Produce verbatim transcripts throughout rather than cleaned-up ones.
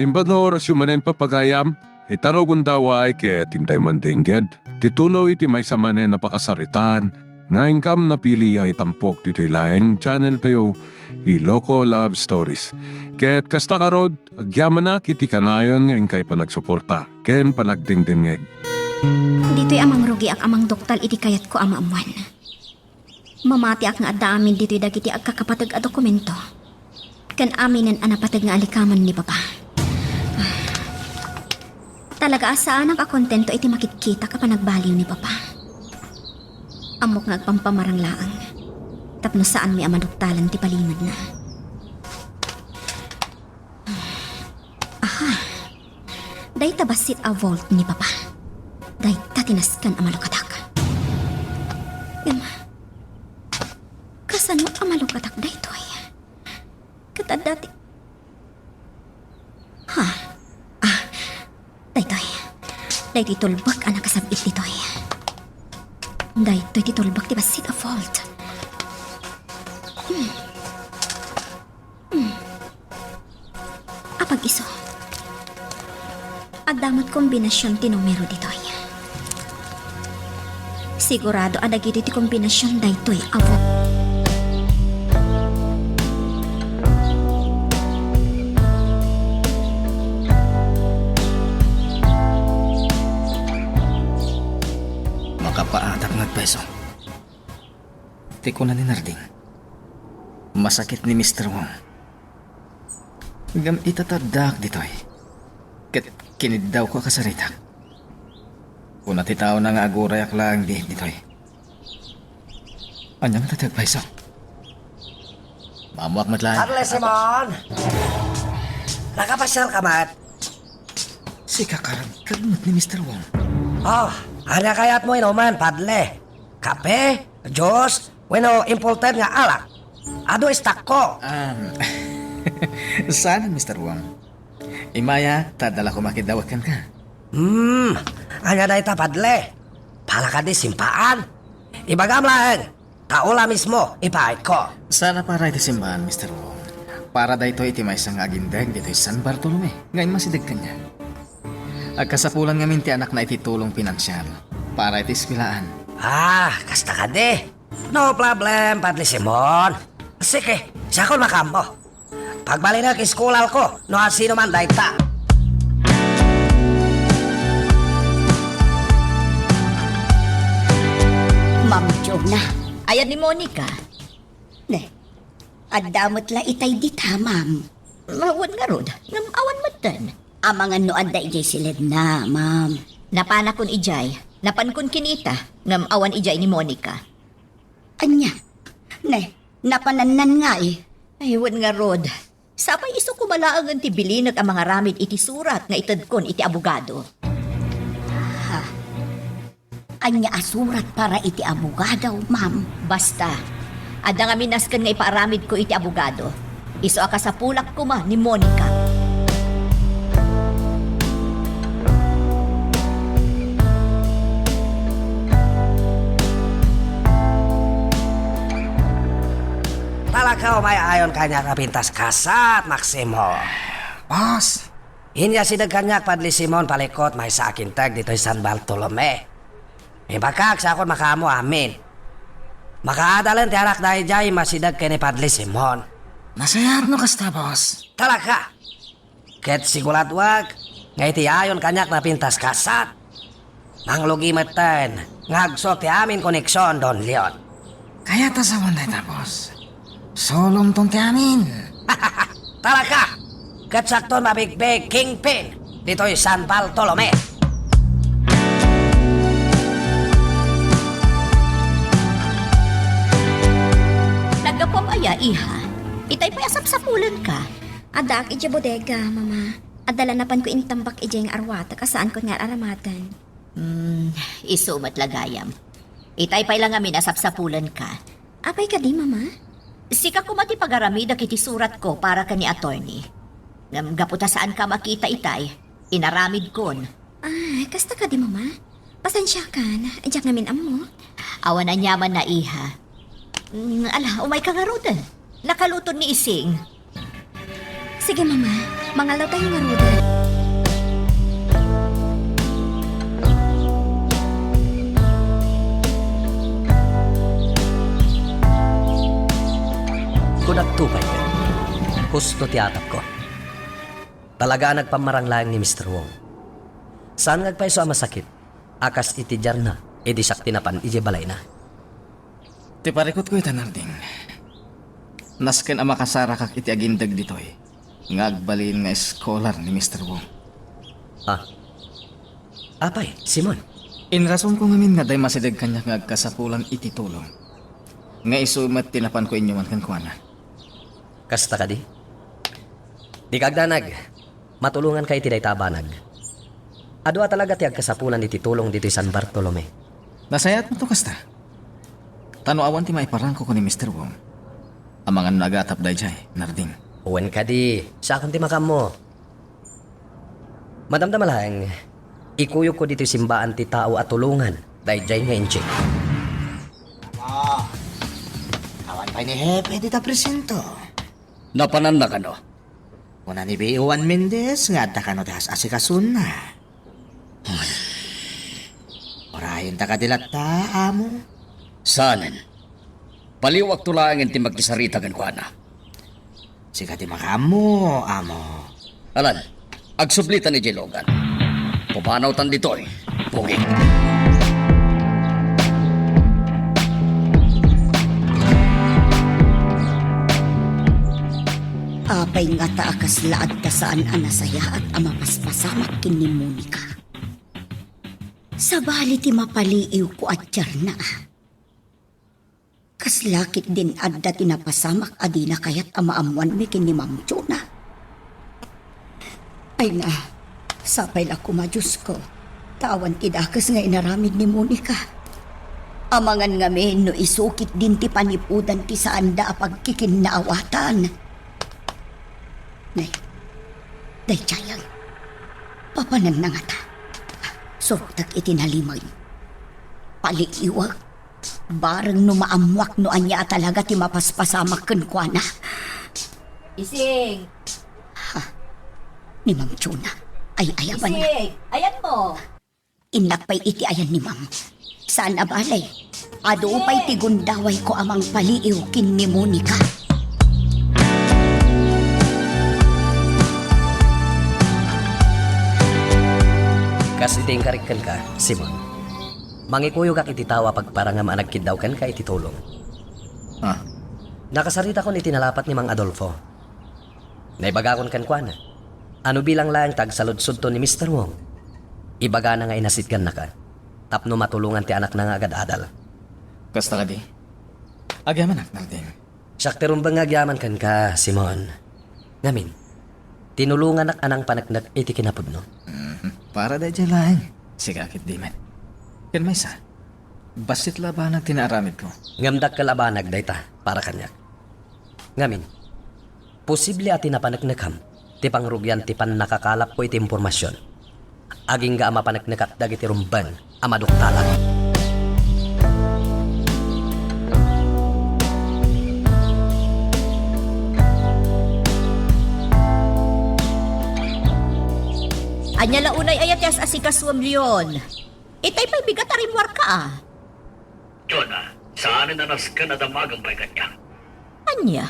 Imbag nga orasyo manen, Papa Gayam, ita no gundaway ket intay mandengged ti tuloy iti maysa manen a pakasaritaan nga inkam napili a itampok ditoy laeng channel tayo, Iloko Love Stories. Ket kasta ngarud, agyamanak iti kanayon nga inkay panagsuporta ken panagdengdengngeg. Ditoy a mangrugiak a mangduktal iti kayatko a maammoan. Mamatiak nga adda amin ditoy dagiti agkakapateg a dokumento ken aminen a napateg nga alikamen ni Papa. Talaga a saanak a kontento iti makitkitak a panagbaliw ni Papa. Ammok nga agpampamarang laeng tapno saanmi a maduktalan ti palimedna. Aha. Dayta bassit a vault ni Papa. Dayta ti nasken a malukatak. Ngem, kasano a malukatak daytoy? Ket adda ti, ha? Ah, daytoy. Daytoy tulbek a nakasab-it ditoy. Daytoy ti tulbek ti bassit a vault. Hmm. Hmm. Apag-isu. Adda met kombinasion ti numero ditoy. Sigurado a dagitoy ti kombinasion daytoy a vo- Makapaatak nga agpeso. Ti kuna ni Narding, masakit ni Mister Wong. Ngem ita ta addaak ditoy, ket kiniddawko a kasaritak. Kuna ti taona nga agurayak laeng di ditoy. Ania ngata ti agpayso? Maammoak met laeng. Padre Simon! Nakapasiarka met? Sika karagkag met ni Mister Wong. Oh, ania kayatmo inumen, Padre? Kape? Juice? Wenno imported nga alak? Adu istakko. Um, saan, Mister Wong? Immay ta adda la koma kiddawek kenka. Hmm, ania dayta, Padre? Para kadi simbaan? Ibagam laeng, ta ula mismo, ipaayko. Saan a para iti simbaan, Mister Wong. Para daytoy iti maysa nga agindeg ditoy San Bartolome nga immasideg kaniak. Agkasapulan ngamin ti anakna iti tulong pinansial para iti eskuelaan. Ah, kasta kadi. No problem, Padre Simon. Sige, siakon makaammo. Pagbalinek, iskulalko no asino man dayta. Ma'am Jonah. Ayan ni Monica. Ne, adda met la itay dita, ma'am. Awan ngarud, ngem awan metten. Amangan no adda idiay siledna, ma'am. Napanakon idiay. Napankon kinita, ngem awan idiay ni Monica. Ania? Ne, napanannan ngay? Ay, wen ngarud. Sapay isu koma laengen ti bilinek a mangaramid iti surat nga itedkon iti abogado. Ha? Ania a surat para iti abogado, ma'am? Basta, adda ngamin nasken nga ipaaramidko iti abogado. Isu a kasapulak koma ni Monica. Talakaw, may ayon kaniak a pintas kasat, Maximo. Boss, inyasideg kaniak, Padre Simon, palikot maysa a kinteg ditoy San Bartolome. Ibagak, siakon makaammo amin. Makaadalen ti anak daydiay immasideg ken ni Padre Simon. Nasayaat no kasta, boss. Talaga. Ket siguradoak nga iti ayon kaniak napintas kasat, manglugi metten nga agsuot ti amin koneksion, Don Leon. Kayat a sawen dayta, boss. Sulomton ti amin. Talaga! Ket sakton mabigbig kingpin ditoy San Bartolome. Naggapuam aya, iha? Itay pay a sapsapulenka. Addaak idiay bodega, Mama. Adda la napanko intambak idiay nga arwatek a saanko nga ar-aramaten. Hmm, isu met la gayam. Itay pay la ngamin a sapsapulenka. Apay kadi, Mama? Sika koma ti pagaramidek iti suratko para ken ni attorney. Ngem gapu ta saanka makita itay, inaramidkon. Ah, kasta kadi, Mama? Pasensiakan, diak ngamin ammo. Awan aniaman na, iha. Mm, ala, umayka ngaruden. Nakaluton ni Ising. Sige, Mama. Mangalaw tayo ngaruden. Kunakto pay, husto ti atapko. Talaga a nagpammarang laeng ni Mister Wong. Saan nga agpayso a masakit a kas iti diarna idi siak ti napan idiay balayna. Ti parikutko ita, Narding, nasken a makasarakak iti agindeg ditoy nga agbalin nga eskolar ni Mister Wong. Ah. Apay, Simon? Inrasonko ngamin nga adda masideg kaniak nga agkasapulan iti tulong nga isu met ti napanko inyuman kenkuana. Kasta kadi? Dika agdanag. Matulonganka iti dayta a banag. Adu a talaga ti agkasapulan iti tulong ditoy San Bartolome. Nasayaat met no kasta. Ta no awan ti maiparangko ken ni Mister Wong, amangan no agatap daydiay, Narding. Wen kadi, siakon ti makaammo. Madamdama laeng, ikuyogko ditoy simbaan ti tao a tulongan daydiay nga inchik. Ah, awan pay ni Hepe dita presento. Napananna kano? Kuna ni Bi Juan Mendez nga adda kano ti as-asikasona. Urayenta kadi latta, amo? Saanen. Paliwakto laengen ti makisarita kenkuana. Sika ti makaammo, amo. Alan, agsublitan idiay lugan. Pupanawtan ditoy, Pogi. Apay ngata a kasla adda saan a nasayaat a mapaspasamak ken ni Monica? Sabali ti mapaliiwko a tiarna. Kasla ketdin adda ti napasamak a dina kayat a maammoanmi ken ni Ma'am Chona. Ay na, sapay la koma, Diosko, ta awan ti dakes nga inaramid ni Monica. Amangan ngamin no isu ketdin ti panipudan ti saanda a pagkikinnaawatan. Nay, daydiay, papananna ngata. Suroktak iti nalimed. Paliiwek. Bareng no maammoak no ania a talaga ti mapaspasamak kenkuana. Ising! Ha? Ni Ma'am Chona. Ay, ayaban na. Ising! Ayanmo! Innak pay iti ayan ni Ma'am. Saan a bale. Adu pay ti gundawayko a mangpaliiw ken ni Monica. Kas iti inkarik kenka, Simon. Mangikuyogak iti tao a pagparangam a nagkiddaw kenka iti tulong. Ah. Nakasaritakon iti nalapat ni Mang Adolfo. Naibagakon kenkuana a no bilang laeng ti agsaludsodto ni Mister Wong, ibagana nga inasitkannaka tapno matulongan ti anakna nga agad-adal. Kasta kadi? Agyamanak, Narding. Siak ti rumbeng nga agyaman kenka, Simon. Ngamin, tinulonganak a nangpaneknek iti kinapudno. Mhm. Para daydiay laeng. Sika ketdi met. Ken maysa, bassit la a banag ti naaramidko. Ngem dakkel a banag dayta para kaniak. Ngamin, posible a ti napaneknekam ti pangrugian ti pannakakalapko iti impormasion. Agingga a mapaneknekak dagiti rumbeng a maduktalak. Ania la unay aya ti as-asikasuem, Leon? Itay pay bigat a rimmuarka, a. Jonah, saanen a nasken a damagem pay kaniak. Ania?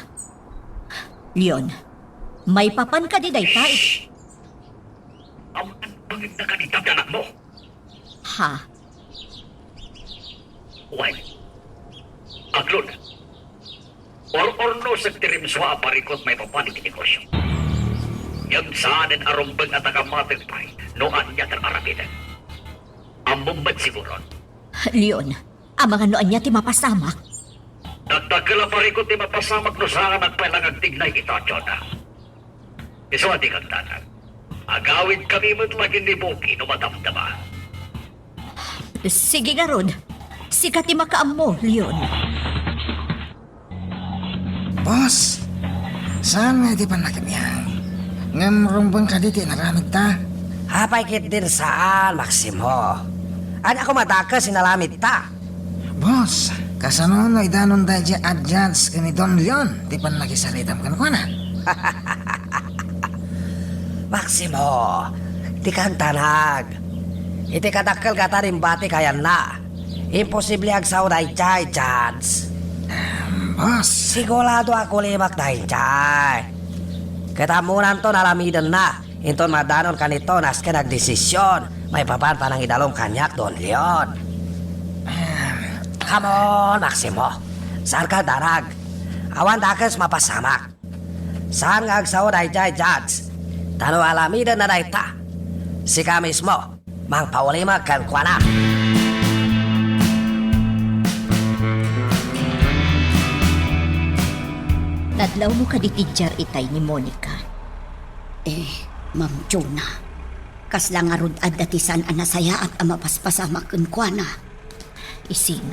Leon, maipapan kadi dayta it- Shh! Awan pangitna kadi ti anakmo. Ha? Wen, aglod. Or-ornosek ti rimsua a parikut maipapan iti negosio. Ngem saanen a rumbeng a tagamatek pay no ania ti ar-aramidek. Ammom met siguron. Leon, amangan no ania ti mapasamak? Dakdakkel a parikut ti mapasamak no saanak pay la nga agtignay ita, Jonah. Isu a dika agdanag. Agawidkami met la ken ni Pogi no madamdama. Sige ngarud. Sika ti makaammo, Leon. Boss, saan nga iti pannakabiang? Ngem rumbeng kadi ti inaramidta? Apay ketdin saan, Maximo? Ania koma dakes inaramidta? Boss, kasano no idanon daydiay a judge ken ni Don Leon ti pannakisaritam kenkuana? Maximo, dikan tanag. Iti kadakkel nga tarimbati kayanna. Imposible agsao daydiay, Judge. Boss. Sigurado a kulimak daydiay. Ket ammonanto nga aramidenna. Inton madanon kanito, nasken agdesision. Maipapan panangidalum kaniak, Don Leon. Come on, Maximo. Saanka agdarag. Awan dakes mapasamak. Saan nga agsao daydiay, Judge. Ta no aramidenna dayta, sika mismo, mangpaulimek kenkuana. Nadlawmo kadi ti diar itay ni Monica? Eh, Ma'am Jonah, kasla ngarud adda ti saan a nasayaat a mapaspasamak kenkuana? Ising,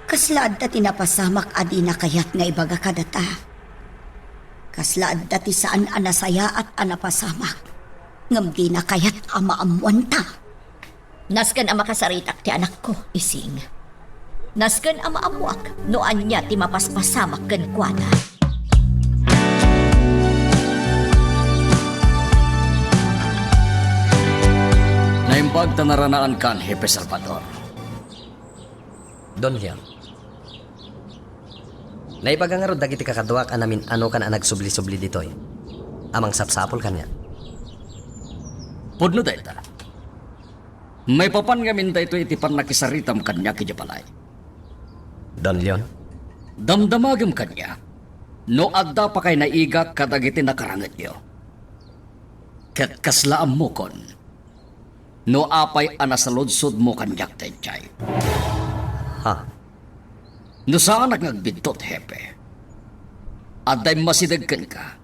kasla adda ti napasamak a dina kayat nga ibaga kadata? Kasla adda ti saan a nasayaat a napasamak, ngem dina kayat a maammoanta? Nasken a makasaritak ti anakko, Ising. Nasken a maammoak no ania ti mapaspasamak kenkuana. Naimbag ta naranaankan, Hepe Salvador. Don Leon, naibaga ngarud dagiti kakaduak a namin-anokan a nagsubli-subli ditoy a mangsapsapul kaniak. Pudno dayta. Maipapan ngamin daytoy iti pannakisaritam kaniak idiay balay. Don Leon? Damdamagem kaniak no adda pakay naigak kadagiti nakarangetyo. Ket kasla ammokon no apay a nasaludsodmo kaniak daydiay. Ha? No saanak nga agbiddut, Hepe, adda immasideg kenka,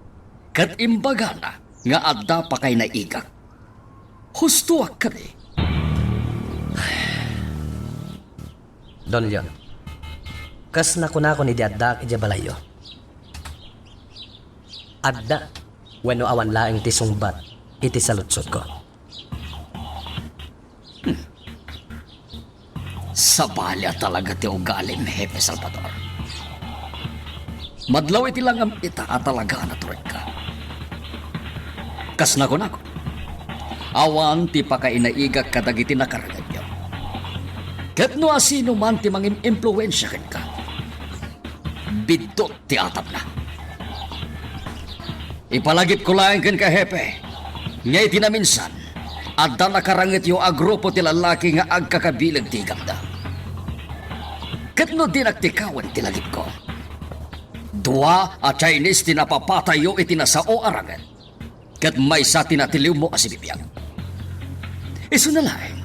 ket imbagana nga adda pakay naigak. Hustoak kadi? Don Leon, kas nakunakon idi addaak idiay balayyo, adda wenno awan laeng ti sungbat iti saludsodko? Hmm. Sabali a talaga ti ugalim, Hepe Salvador. Madlaw iti langam ita a talaga a naturedka. Kas nakunako, awan ti pakainaigak kadagiti nakarangetyo. Ket no asino man ti mangim-impluensia kenka, biddut ti atapna. Ipalagipko laeng kenka, Hepe, nga iti naminsan, adda nakarangetyo a grupo ti lallaki nga agkakabileg ti igamda. Ket no dinak tikawen ti lagipko, dua a Chinese ti napapatayyo iti nasao a ranget. Ket maysa ti natiliwmo a sibibiag. Isuna laeng,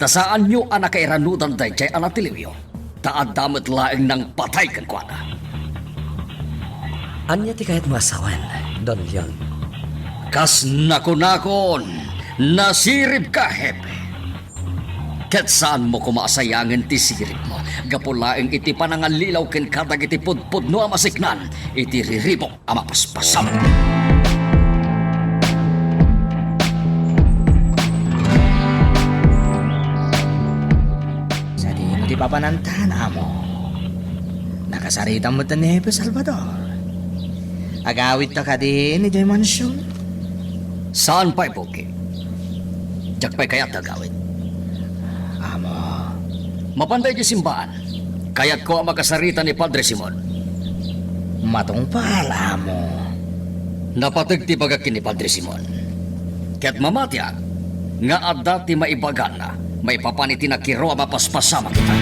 ta saanyo a nakairanudan daydiay a natiliwyo, ta adda met laeng nangpatay kenkuana. Ania ti kayatmo a sawen, Don Leon? Kas nakunakon, nasiribka, Hepe. Ket saanmo koma a sayangen ti siribmo gapu laeng iti panangallilaw kenka dagiti pudpudno a masiknan iti riribuk a mapaspasamak. Sadino ti papanantan, amo? Nakasaritam met ni Hepe Salvador. Agawidta kadi idiay mansion? Saan pay, Pogi. Diak pay kayat agawid. Amo. Mapanda idiay simbaan. Kayatko a makasarita ni Padre Simon. Matungpal, amo. Napateg ti bagak ken ni Padre Simon. Ket mamatiak nga adda ti maibagana maipapan iti nakiro a mapaspasamak ita.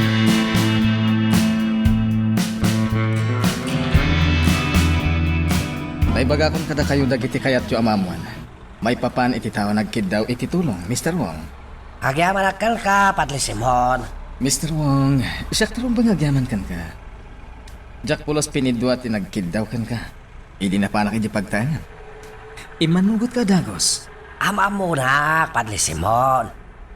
Naibagakon kadakayo dagiti kayatyo a maammoan maipapan iti tao a nagkiddaw iti tulong, Mister Wong. Agyamanak kenka, Padre Simon. Mister Wong, siak ti rumbeng nga agyaman kenka. Diak pulos pinidua ti nagkiddaw kenka idi napanak idiay pagtaengan. Immanugotka a dagus. Am-ammonak, Padre Simon.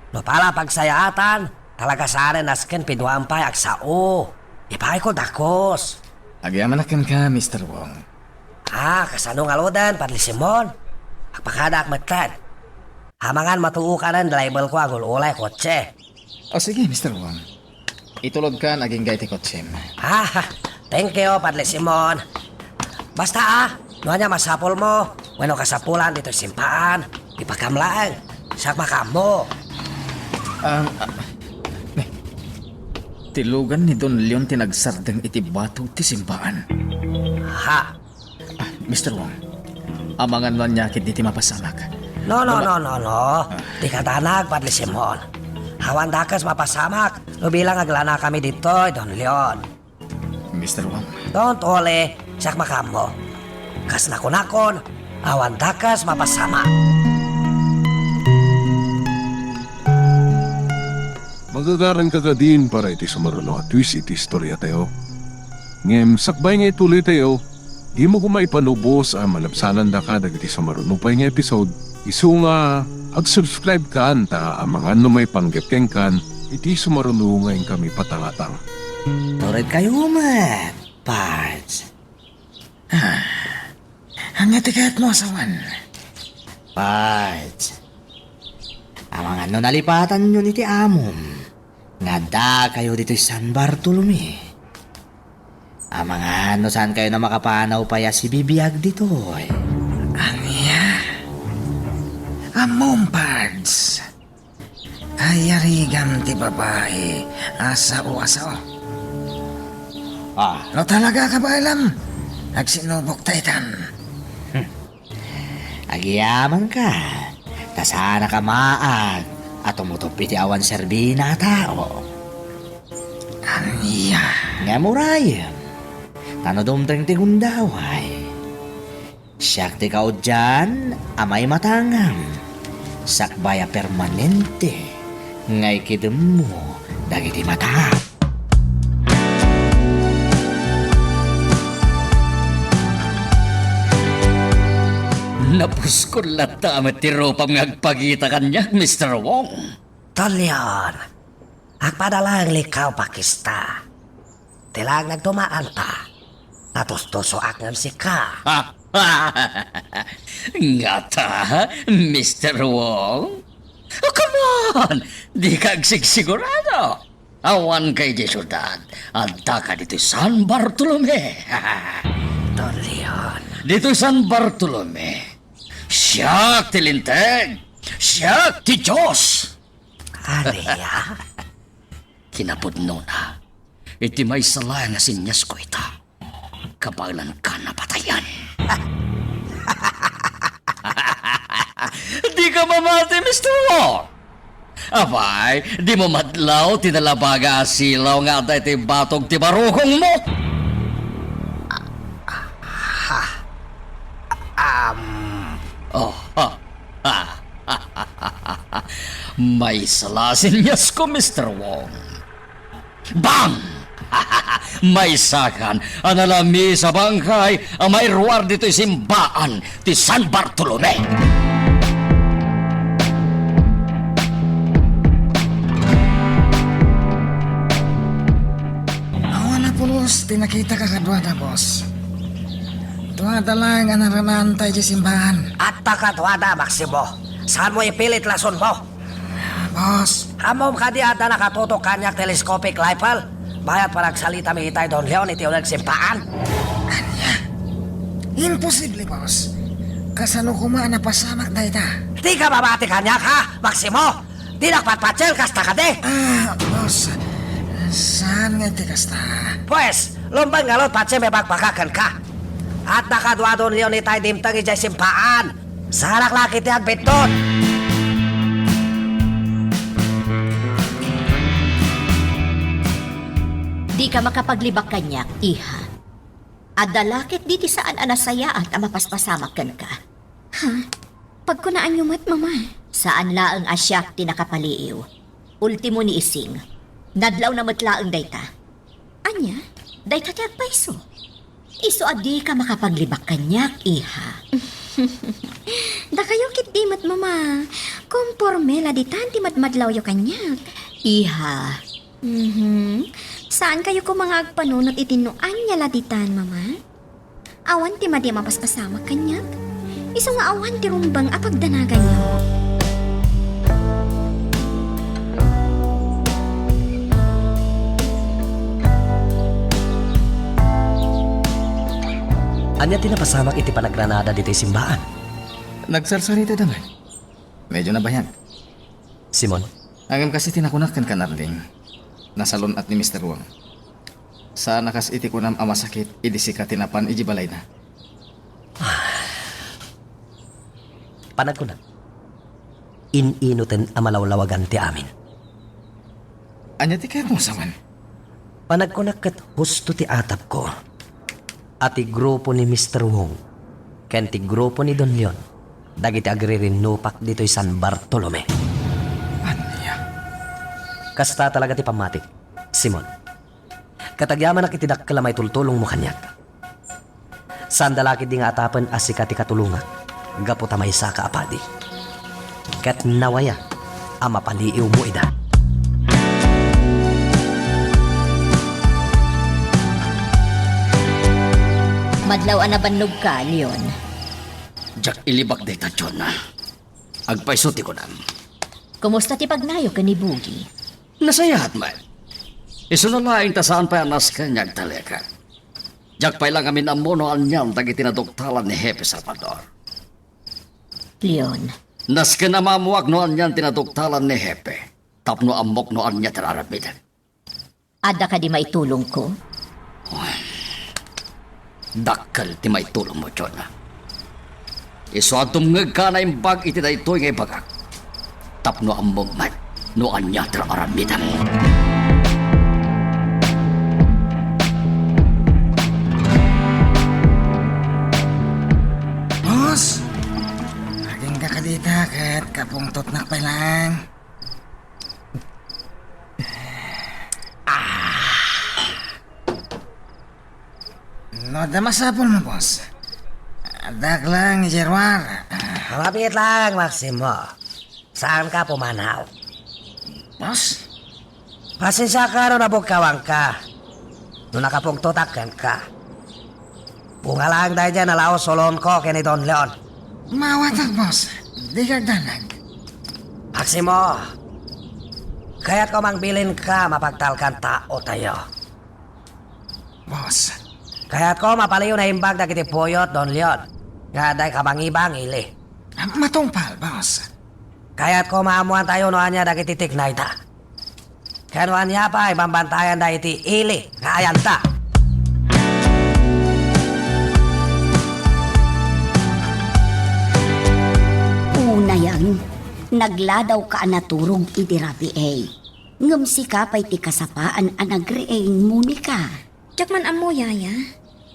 No para pagsayaatan, talaga saanen nasken piduam pay agsao. Ipaayko dagus. Agyamanak kenka, Mister Wong. Ah, kasano ngaruden, Padre Simon? Agpakadaak metten. Amangan matuokanen driverko a agul-ulay kotse. O sige, Mister Wong. Itulodkan agingga iti kotsem. Ah, thank you, Padre Simon. Basta, ah, no ania masapulmo, wenno kasapulan ditoy simbaan, Ipakam laeng. Siak makaammo. Ah, ah, eh, ti lugan ni Don Leon ti nagsardeng iti batog ti simbaan. Ha? Ah, Mister Wong, amangan no ania ketdi ti mapasamak. No, no, no, no, no. Dika danag, Padre Simon. Awan dakes mapasamak no bilang aglanakami ditoy, Don Leon. Mister Wong. Don't worry, siak makaammo. Kas nakunakon, awan dakes mapasamak. Magagaranka kadin para iti sumaruno a twist iti istoriatayo. Ngem sakbay nga ituloytayo, dimo koma ipanubos a malabsanandaka dagiti sumaruno pay nga episode, isu nga ag-subscribe kan ta amangan no maipanggep kenkan iti sumaruno nga inkami patangatang. Turedkayo met, Pards. Ah, ania ti kayatmo a sawen? Pards, amangan no nalipatanyon iti amom nga addakayo ditoy San Bartolome. Amangan no saankayo a makapanaw pay a sibibiag ditoy. Ania? Ammom, Pards. Ayarigam ti babai a sao a sao. Ah. No talaga ka baelam, agsinubok ta itan. Agyamanka, ta saanaka maag a tumutop iti awan serbina a tao. Ania? Ngem urayem, ta no dumteng ti gundaway, siak ti kaudian a maimatangam, sakbay a permanente nga ikidemmo dagiti mataam. Napuskol latta met ti rupam nga agpakita kaniak, Mister Wong. Don Leon, agpadala nga likaw pakista. Ti laeng nagdumaanta, natustusoak ngem sika. Ngata, Mister Wong? Oh, come on! Dika agsigsigurado. Awanka idiay siudad, addaka ditoy San Bartolome. Don Leon. Ditoy San Bartolome, siak ti Linteg, siak ti Dios. Ania? Kinapudnona, iti maysa laeng a seniasko ita, kabaelanka a patayen. Dika mamati, Mister Wong? Apay, dimo madlaw ti nalabaga a silaw nga adda iti batog ti barukongmo? Ha? Am. Oh, ha. Maysa la a seniasko, Mister Wong. Bang! Maysakan a nalamis a bangkay a mairuar ditoy simbaan ti San Bartolome. Awan a pulos ti nakitaka kaduada, boss. Duada laeng a naranaanta idiay simbaan. Adda kaduada, Maximo. Saanmo ipilit lasonmo. Boss. Ammom kadi adda nakatutok kaniak telescopic rifle? Bayat panagsalitami itay Don Leon iti uneg simbaan. Ania? Imposible, boss. Kasano koma a napasamak dayta? Dika mamati kaniak, ha, Maximo? Dinak patpatien kasta kadi? Ah, boss. Saan nga ti kasta? Pues, lumben ngarud patien nga ibagbagak kenka. Adda kaduadon Leon itay dimteng idiay simbaan. Saanak la ketdi agbiddut. Dika makapaglibak kaniak, iha. Adda la ketdi ti saan a nasayaat a mapaspasamak kenka. Ha? Pagkunaanyo met, Mama. Saan laeng a siak ti nakapaliiw. Ultimo ni Ising. Nadlawna met laeng dayta. Ania? Dayta ti agpayso. Isu a dika makapaglibak kaniak, iha. Dakayo ketdi met, Mama. Komporme la ditan ti madmadlawyo kaniak. Iha. Mhm. Saankayo koma nga agpanunot iti no ania la ditan, Mama? Awan ti madi a mapaspasamak kaniak. Isu nga awan ti rumbeng a pagdanaganyo. Ania ti napasamak iti panagranada ditoy simbaan? Nagsarsarita dagiti Medyo nabayag. Simon? Ngem kas iti nakunak kenka, Narding, nasalun-at ni Mister Wong. Saan a kas iti kunam a masakit idi sika ti napan idiay balayna. Panagkunak, in-inuten a malawlawagan ti amin. Ania ti kayatmo a sawen? Panagkunak ket husto ti atapko a ti grupo ni Mister Wong ken ti grupo ni Don Leon dagiti agririnnupak ditoy San Bartolome. Ania? Kasta talaga ti pammatik, Simon. Ket agyamanak iti dakkel a maitultulongmo kaniak. Saanda la ketdi nga atapen a sika ti katulongak gapu ta maysaka a padi. Ket nawaya a mapaliiwmo ida. Madlaw a nabannogka, Leon. Diak ilibak dayta, John. Agpayso ti kunam. Kumusta ti pagnayo ken ni Bugi? Nasayaat met. Isuna laeng ta saan pay a nasken nga agtalek. Diak pay la ngamin ammo no anian dagiti naduktalan ni Hepe Salvador. Leon. Nasken a maammoak no anian ti naduktalan ni Hepe tapno ammok no ania ti ar-aramidek. Adda kadi maitulongko? Dakkel ti maitulongmo, John. Isu a dumngegka a naimbag iti daytoy nga ibagak tapno ammom met no ania ti ar-aramidem. Boss, agingga ka dita ket kapungtotnak pay laeng. Ah. No, adda masapulmo, boss. Addak lang idiay ruar. Mabiit lang, Maximo. Saanka pumanaw? Boss? Pasensiaka no nabugkawanka. No nakapungtotak kenka. Bunga laeng daydiay a nalaus ulonko ken ni Don Leon. Maawatak, boss. Dika agdanag. Maximo, kayatko mangbilinka mapagtalkan taotayo. Boss. Kayatko mapaliw naimbag dagiti puyot, Don Leon, nga adda ikabangiba nga ili. Ah, matungpal, boss. Kayatko maammoantayo no ania dagiti tiknayda. Ken no ania pay bambantayanda iti ili nga ayanta. Unayen, nagladawka a naturog idi rabii. Ngem sika pay ti kasapaan a nagriing, Monica. Diak man ammo, Yaya.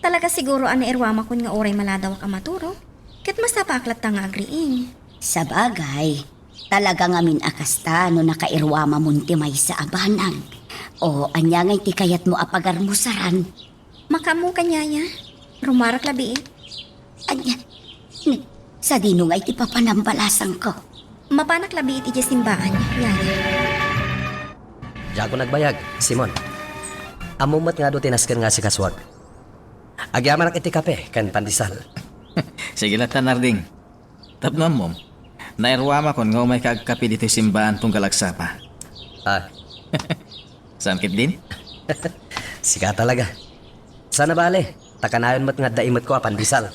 Talaga siguro a nairuamakon nga uray maladawak a maturog, ket masapaak latta nga agriing. Sabagay, talaga ngamin a kasta no nakairuamamon ti maysa a banag. O, ania ngay ti kayatmo a pagarmusaran? Makaammokan, Yaya. Rumarak labiit. Ania? N-, sadino ngay ti papanam balasangko? Mapanak labiit idiay simbaan, Yaya. Diakon agbayag, Simon. Ammom met nga adu ti nasken nga asikasuak. Agyamanak iti kape ken pandesal. Sige latta, Narding. Tapno ammom, nairuamakon nga umayka agkape ditoy simbaan tunggal agsapa. Ah. Saan ketdin? Sika talaga. Sana bale, ta kanayon met nga adda imetko a pandesal.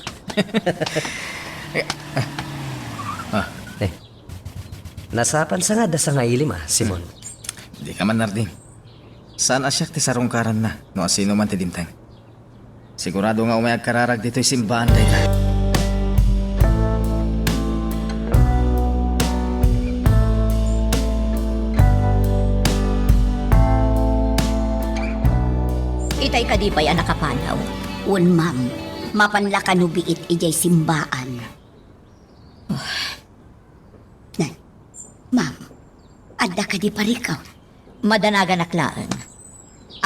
Ah. Eh. Nasapan sa nga adda sangailim, ah, Simon. Dika man, Narding. Saan a siak ti sarungkaranna no asino man ti dimteng. Sigurado nga umay agkararag ditoy simbaan dayta. Itay kadi pay a nakapanaw? Wen, ma'am. Mapan la kano biit idiay simbaan. Nan, ma'am, adda kadi parikaw? Madanaganak laeng.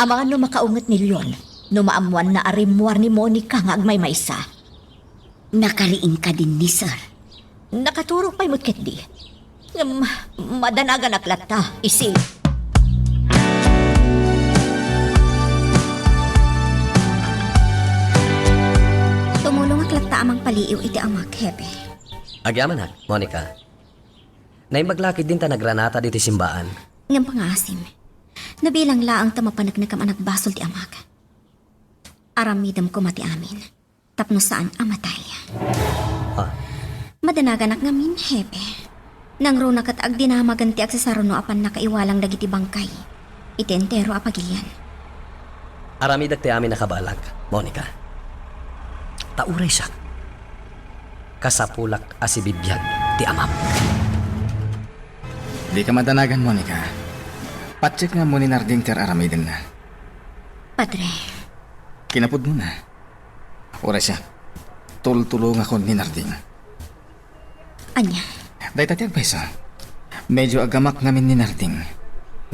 Amangan no makaunget ni Leon, no maammoanna a rimmuar ni Monica nga agmaymaysa. Nakariing kadin ni sir? Nakaturog pay met ketdi. Ngem, madanaganak latta, isi. Tumulongak latta a mangpaliiw iti amak, Hepe. Agyamanak, Monica. Naimbag la ketdin ta nagranata ditoy simbaan. Ngem pangaasim, nabilang laeng ta mapaneknekem a nagbasol ti amak. Aramidem koma ti amin tapno saan a matay. Ah. Madanaganak ngamin, Hepe. Nangruna ket agdinamagen ti agsasaruno a pannakaiwalang dagiti bangkay iti entero a pagilian. Aramidek ti amin a kabaelak, Monica. Ta uray siak, kasapulak a sibibiag ti amam. Dika madanagan, Monica. Patiek nga ammo ni Narding ti ar-aramidenna. Padre. Kinapudnona. Uray siak, tultulongakon ni Narding. Ania? Dayta ti agpayso. Medyo agamak ngamin ni Narding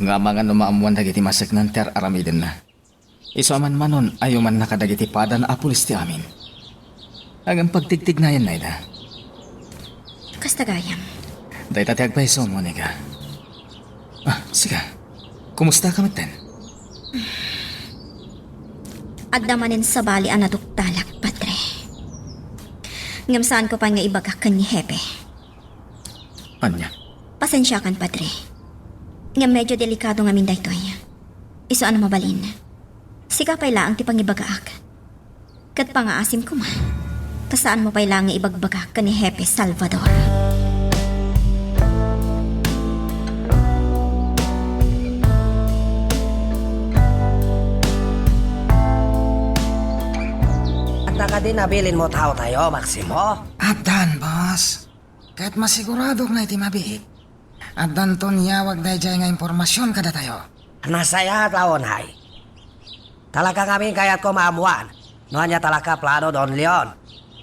nga amangan no maammoan dagiti maseknan ti ar-aramidenna. Isu a manmanon, ayumanna kadagiti padana a pulis ti amin. Ngem pagtigtignayanna ida. Kasta gayam. Dayta ti agpayso, Monica. Ah, sika. Kumustaka metten? Adda manen sabali a naduktalak, Padre. Ngem saanko pay nga ibagak ken ni Hepe. Ania? Pasensiakan, Padre. Ngem medyo delikado ngamin daytoy. Isu a no mabalin, sika pay laeng ti pangibagaak. Ket pangaasim koma, ta saanmo pay laeng nga ibagbaga ken ni Hepe Salvador. Adda kadi nabilinmo taotayo, Maximo? Addan, boss. Ket masiguradok nga iti mabiit, addanton yawag daydiay nga impormasion kadatayo. Nasayaat a unay. Talaga ngamin kayatko maammoan no ania talaga plano Don Leon.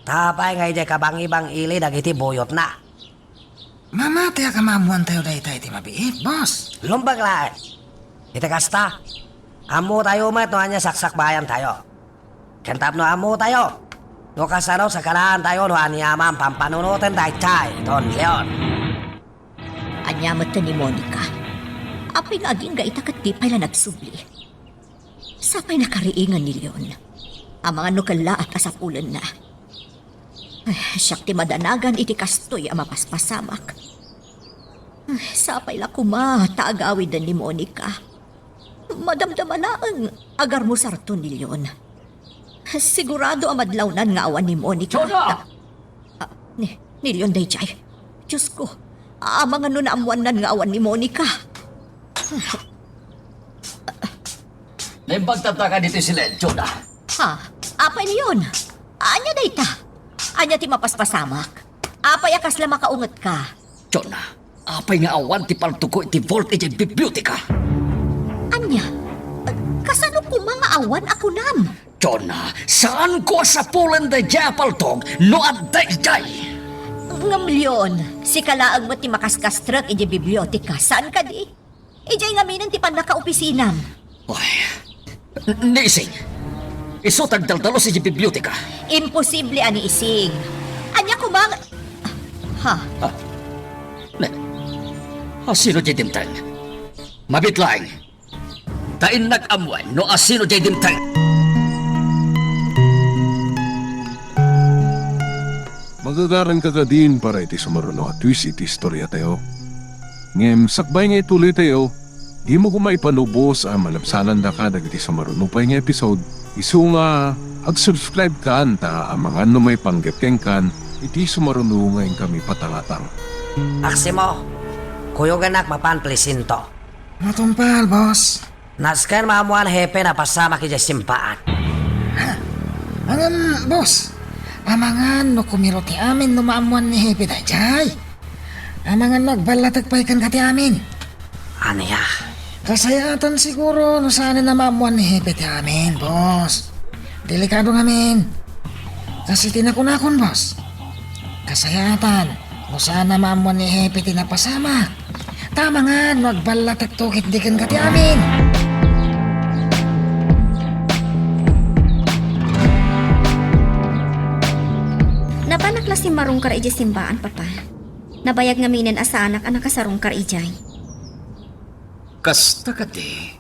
Ta apay nga idiay kabangibang-ili dagiti buyotna? Mamatiak a maammoantayo dayta iti mabiit, boss. Lumbag laeng. Iti kasta, ammotayo met no ania saksakbayantayo. Ken tapno ammotayo no kasano sakanaantayo no aniaman pampanunoten daydiay Don Leon. Ania met ni Monica? Apay nga agingga ita ket di pay la nagsubli? Sapay nakariingan ni Leon. Amangan no kellaat a sapulenna. Ay, siak ti madanagan iti kastoy a mapaspasamak. Ay, sapay la koma ta agawiden ni Monica. Madamdama laeng a garmusarto ni Leon. Sigurado a madlawnan nga awan ni Monica. Jonah! Ah, ni, ni Leon daydiay. Diosko, amangan no naammoannan nga awan ni Monica. Naimbag tatta ka ditoy silensio, Jonah. Ha? Apay Leon? Ania dayta? Ania ti mapaspasamak? Apay a kasla makaungetka? Jonah, apay nga awan ti paltogko iti vault idiay biblioteka? Ania? Kasano koma nga awan a kunam? Jonah, saanko a sapulen daydiay a paltog no adda idiay. Ngem Leon, sika laeng met ti makaskastrek idiay biblioteka, saan kadi? Idiay ngaminen ti pannakaopisinam. Ay, ni Ising. Isu ti agdaldalus idiay biblioteka. Imposible a ni Ising. Ania koma nga, ha? Ha? Ne? Asino diay dimteng? Mabiit laeng. Ta innak ammoen no asino diay dimteng. Magagaranka kadin para iti sumaruno a twist iti istoriatayo. Ngem sakbay nga ituloytayo, dimo koma ipalubos a malabsanandaka dagiti sumaruno pay nga episode, isu nga ag-subscribe kan ta amangan no maipanggep kenkan iti sumaruno nga inkami patangatang. Maximo, kuyogannak mapan please into. Matungpal, boss. Nasken maammoan ni Hepe a napasamak idiay simbaan. Ha? Ngem, boss, amangan no kumiro ti amin no maammoan ni Hepe daydiay. Amangan no agballatek pay kenka ti amin. Ania? Kasayaatan siguro no saanen a maammoan ni Hepe ti amin, boss. Delikado ngamin. Kas iti nakunakon, boss. Kasayaatan no saan a maammoan ni Hepe ti napasamak. Ta amangan no agballatekto ketdi kenka ti amin. Napanak la simmarungkar idiay simbaan, Papa. Nabayag ngaminen a saanak a nakasarungkar idiay. Kasta kadi?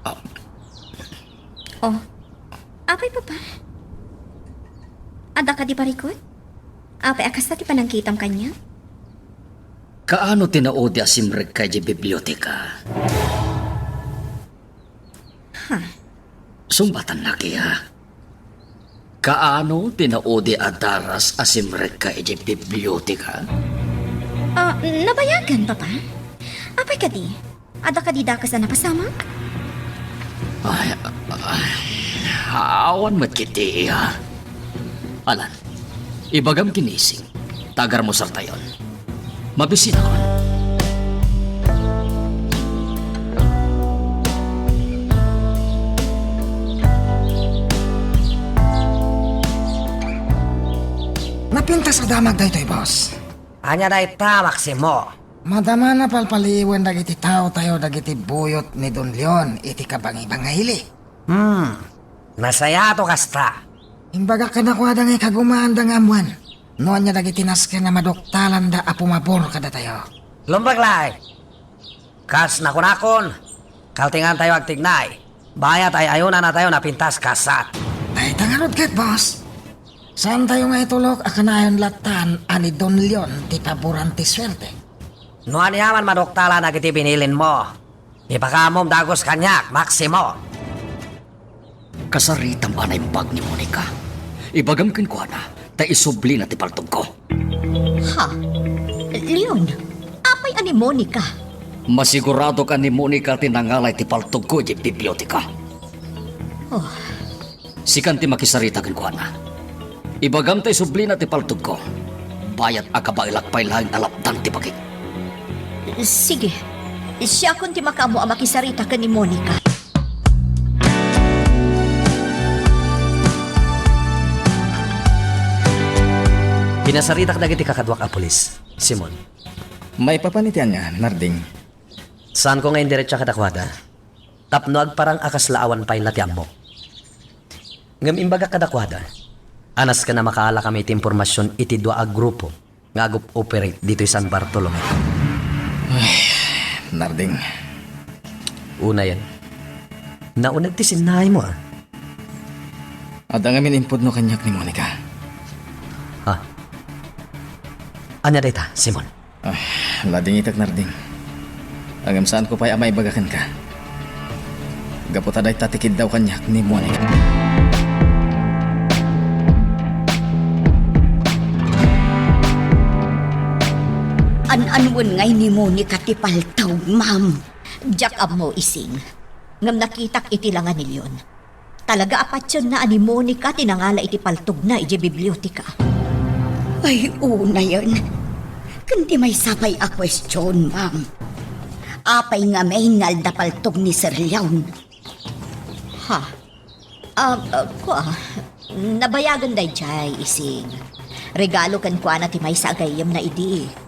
Ah. Oh. Apay, Papa? Adda kadi parikut? Apay a kasta ti panangkitam kaniak? Kaano ti naudi a simrekka idiay biblioteka? Ha? Sungbatannak, iya. Kaano ti naudi a daras a simrekka idiay biblioteka? Ah, Nabayagan, Papa? Apay kadi? Adda kadi dakes a napasamak? Ay, ay, awan met ketdi, iya. Alan, ibagam ken Ising, ta agarmusartayon. Mabisinakon. Napintas a damag daytoy, boss. Ania dayta, Maximo? Madama a palpaliiwen dagiti taotayo dagiti buyot ni Don Leon iti kabangibang nga ili. Hmm, nasayaat no kasta. Imbagak kadakuada nga ikagumaanda nga ammoen no ania dagiti nasken a maduktalanda a pumabor kadatayo. Lumbag laeng. Kas nakunakon, kaltingantayo agtignay. Bayat ay-ayonannatayo napintas, kasat. Dayta ngarud ket, boss. Saantayo nga itulok a kanayon lattan a ni Don Leon ti paboran ti suerte. No aniaman maduktalan dagiti binilinmo, ipakaammom dagus kaniak, Maximo. Kasaritam a naimbag ni Monica. Ibagam kenkuana, ta isublina ti paltogko. Ha? Leon, apay a ni Monica? Masiguradok a ni Monica ti nangala iti paltogko idiay biblioteka. Oh. Sikan ti makisarita kenkuana. Ibagam ta isublina ti paltogko. Bayat a kabaelak pay laeng a lapdan ti bagik. Sige. Siakon ti makaammo a makisarita ken ni Monica. Pinasaritak dagiti kakaduak a pulis, Simon. Maipapan iti ania, Narding? Saanko nga indiretsa kadakuada. Tapno agparang a kasla awan pay la ti ammok. Ngem imbagak kadakuada a nasken a makaalakami iti impormasion iti dua a grupo nga ag-operate ditoy San Bartolome. Ay, Narding. Unayen, nauneg ti sinnaymo, a. Adda ngamin impudno kaniak ni Monica. Ha? Ania dayta, Simon? Ah, ladingitek, Narding. Ngem saanko pay a maibaga kenka. Gapu ta dayta ti kiddaw kaniak ni Monica. An-anuen ngay ni Monica ti paltog, ma'am. Diak ammo, Ising. Ngem nakitak iti langa ni Leon. Talaga a patienna a ni Monica ti nangala iti paltogna idiay biblioteka. Ay, unayen. Ken ti maysa pay a question, ma'am. Apay ngamin nga adda paltog ni Sir Leon? Ha? Ah, ah, kua, nabayagen daydiay, Ising. Regalo kenkuana ti maysa a gayyemna idi.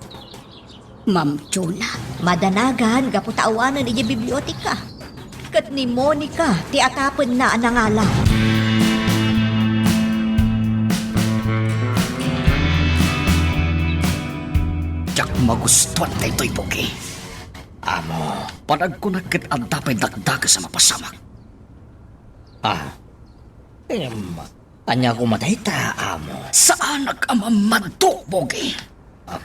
Ma'am Juna. Madanagan gapu ta awanen idiay biblioteka. Ket ni Monica ti atapenna a nangala. Diak magustuan daytoy, Pogi. Amo, panagkunak ket adda pay dakdakes a mapasamak. Ah, em, ania koma dayta, amo? Saanak a mammadto, Pogi. Ah,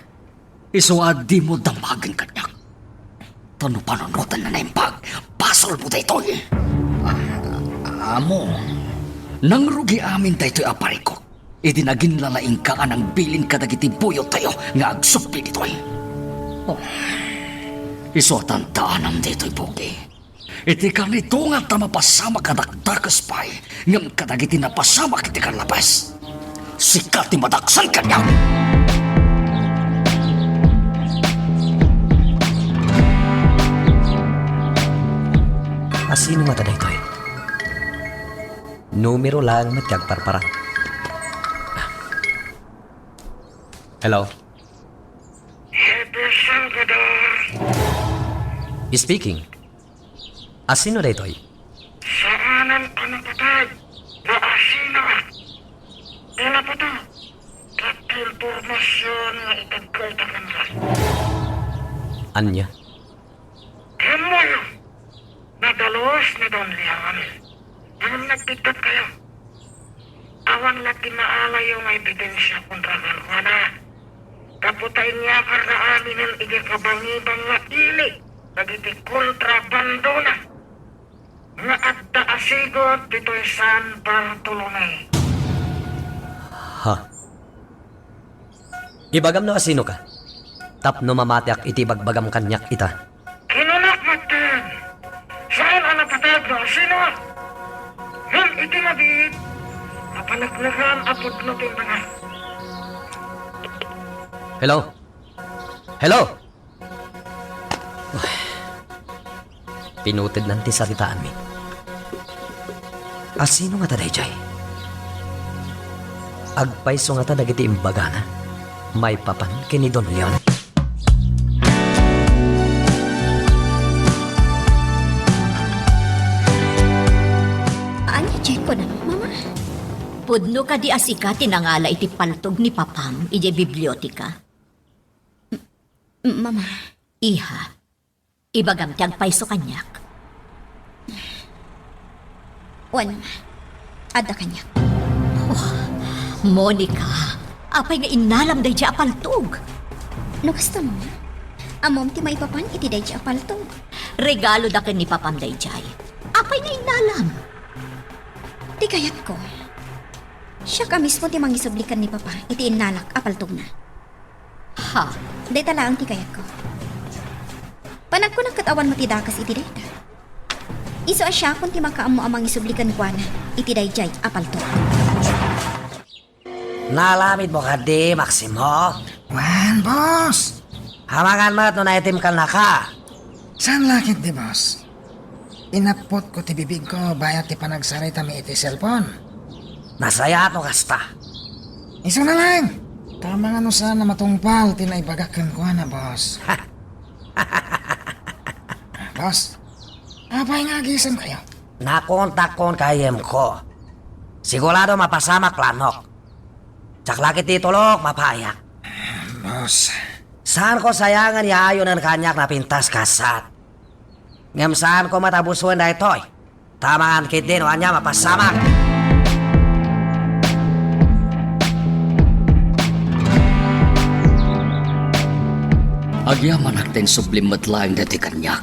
isu a dimo damagen kaniak. Ta no panunoten a naimbag, basolmo daytoy. Ah, amo, nangrugi amin daytoy a parikut idi naginlalaingka a nangbilin kadagiti buyottayo nga agsubli ditoy. Oh, isu a tandaanam daytoy, Pogi. Iti kanito nga adda mapasamak a dakdakes pay, ngem kadagiti napasamak iti kanlabes, sika ti madaksan kaniak. A sino ngata daytoy? Numero laeng met ti agparparang. Hello? Hepe Salvador. Speaking. A sino daytoy? Saanen a napateg no a sinoak. Ti napateg, ket ti impormasion nga itedko ita kenka. Ania? Ammoyo, nadalus ni Don Leon. Ngem nagbiddutkayo. Awan la ti naalayo nga ebidensia kontra kenkuana. Gapu ta inyakarna aminen idiay kabangibang nga ili dagiti kontrabandona nga adda a sigot ditoy San Bartolome. Ha? Ibagam no a sinoka? tapno mamatiak iti ibagbagam kaniak ita. Kinanak metten, saan a napateg no asino. Ngem iti mabiit, napaneknekan a pudno ti imbaga. Hello? Hello? Uy. Pinutednan ti saritaanmi. Asino ngata daydiay? Agpayso ngata dagiti imbagana maipapan ken ni Don Leon? Ania diay kunam, Mama? Pudno kadi a sika ti nangala iti paltog ni Papam idiay biblioteka? M-, Mama. Iha, ibagam ti agpayso kaniak. Wen, adda kaniak. Oh, Monica, apay nga innalam daydiay a paltog? No kasta, Mama, ammom ti maipapan iti daydiay a paltog. Regaloda ken ni Papam daydiay. Apay nga innalam? Ti kayatko, siak a mismo ti mangisubli ken ni Papa iti innalak a paltogna. Ha? Dayta laeng ti kayatko. Panagkunak ket awan met ti dakes iti dayta. Isu a siakon ti makaammo a mangisubli kenkuana iti daydiay a paltog. Naaramidmo kadi, Maximo? Wen, boss. Amangan met no naitim kannaka. Saan la ketdi, boss? Inappotko ti bibigko bayat ti panagsaritami iti cellphone. Nasayaat no kasta. Isuna laeng. Ta amangan no saan a matungpal ti naibagak kenkuana, boss. Boss, apay nga agisemkayo? Nakontakkon kayemko. Sigurado mapasamak lanok. Diak la ketdi tulok, mapayak. Boss. Saanko sayangen ya ayonen kaniak napintas kasat. Ngem saanko met a busoen daytoy. Ta amangan ketdi no ania mapasamak. Agyamanak ta insublim met laeng daytoy kaniak,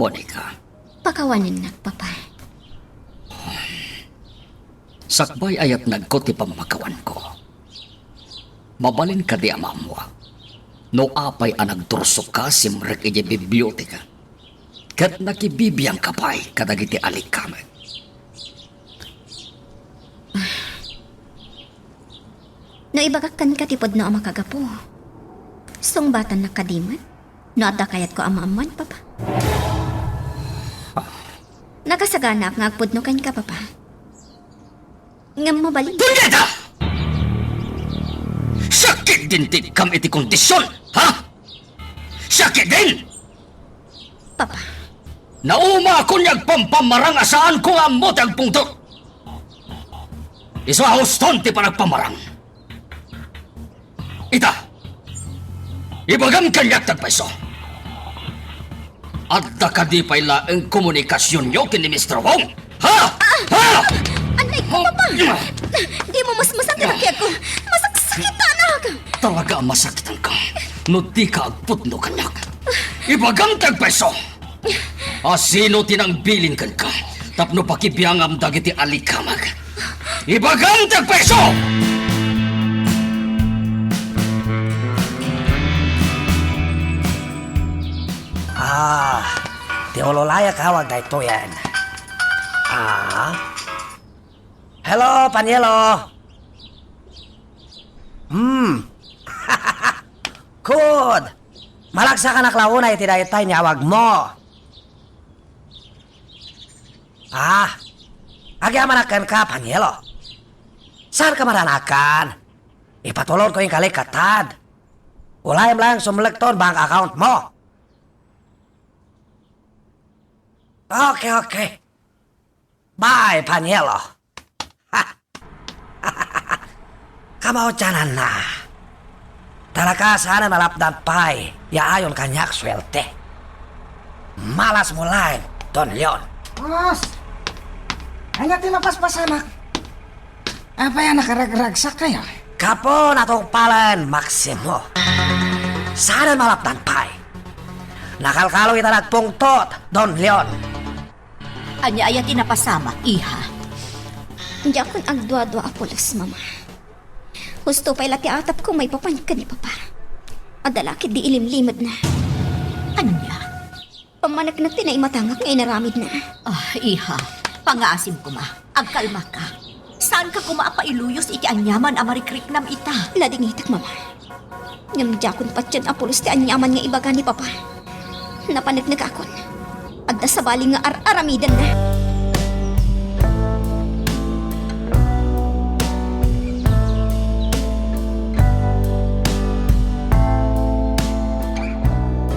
Monica. Pakawanennak, Papa. Sakbay a yatnagko ti pammakawanko, mabalin kadi a maammoak no apay a nagtursoka simrek idiay biblioteka ket nakibibiangka pay kadagiti alikamek? No ibagak kenka ti pudno a makagapu, sungbatannak kadi met? No adda kayatko a maammoan, Papa. Nakasaganaak nga agpudno kenka, Papa. Ngem mabalin. Punyeta! Sakit din ti kam iti kondisyon, ha? Sakit din! Papa. Naumakon nga agpampamarang a saanko nga ammo ti agpungtot. Isu a huston ti panagpamarang. Ita, ibagam kaniak ti agpayso. Adda kadi pay laeng komunikasionyo ken ni Mister Wong? Ha? Ha? Anay ko, Papa! Di mo masmasakit ang tiyak ko! Masaksakitanak! Talaga a masakitanka no dika agpudno kaniak. Ibagam ti agpayso! Asino ti nangbilin kenka tapno pakibiangam dagiti alikamek? Ibagam ti agpayso! Ah, ti ulolayak awag daytoyen. Ah. Hello, Panielo. Hmm. Kud, malagsakanak la unay iti dayta inyawagmo. Ah, agyamanak kenka, Panielo. Saanka maranakan? Ipatulonko inkalik kad. Ulayem lang sumlekton bank account mo. Okay, okay. Bye, Panielo. Kamautiananna. Talaga saan a nalapdan pay ya ayon kaniak suerte. Malas mo laeng, Don Leon. Boss! Ania ti napaspasamak? Apay a nakaragragsak kayo? Gapu natungpalen, Maximo. Saan a malapdan pay. Nakalkalo ita nagpungtot, Don Leon. Ania aya ti napasamak, iha? Diakon agduadua a pulos, Mama. Husto pay la ti atapko maipapan ken ni Papa. Adda la ketdi ilimlimedna. Ania? Pammaneknek ti naimatangak nga inaramidna. Ah, iha, pangngaasim koma. Agkalmaka. Saanka koma a pailuyos iti aniaman a marikriknam ita. Nadingitak, Mama. Ngem diakon patien a pulos ti aniaman nga ibaga ni Papa. Napaneknekakon. Adda sabali nga ar-aramidenna.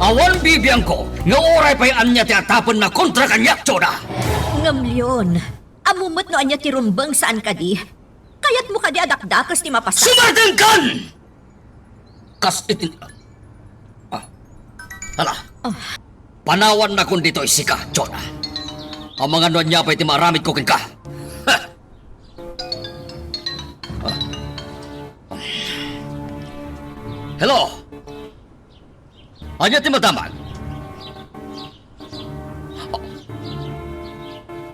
Awan bibiangko nga uray pay ania ti atapenna kontra kaniak, Jonah! Ngem, Leon, ammom met no ania ti rumbeng saan kadi? Kayatmo kadi a dakdakes ti mapasamak? Sumardengkan! Kas iti, ah, hala. Ah. Panawannakon ditoy sika, Jonah. Amangan no ania pay ti maaramidko kenka. Ha! Ah. Hello? Ania ti madamag?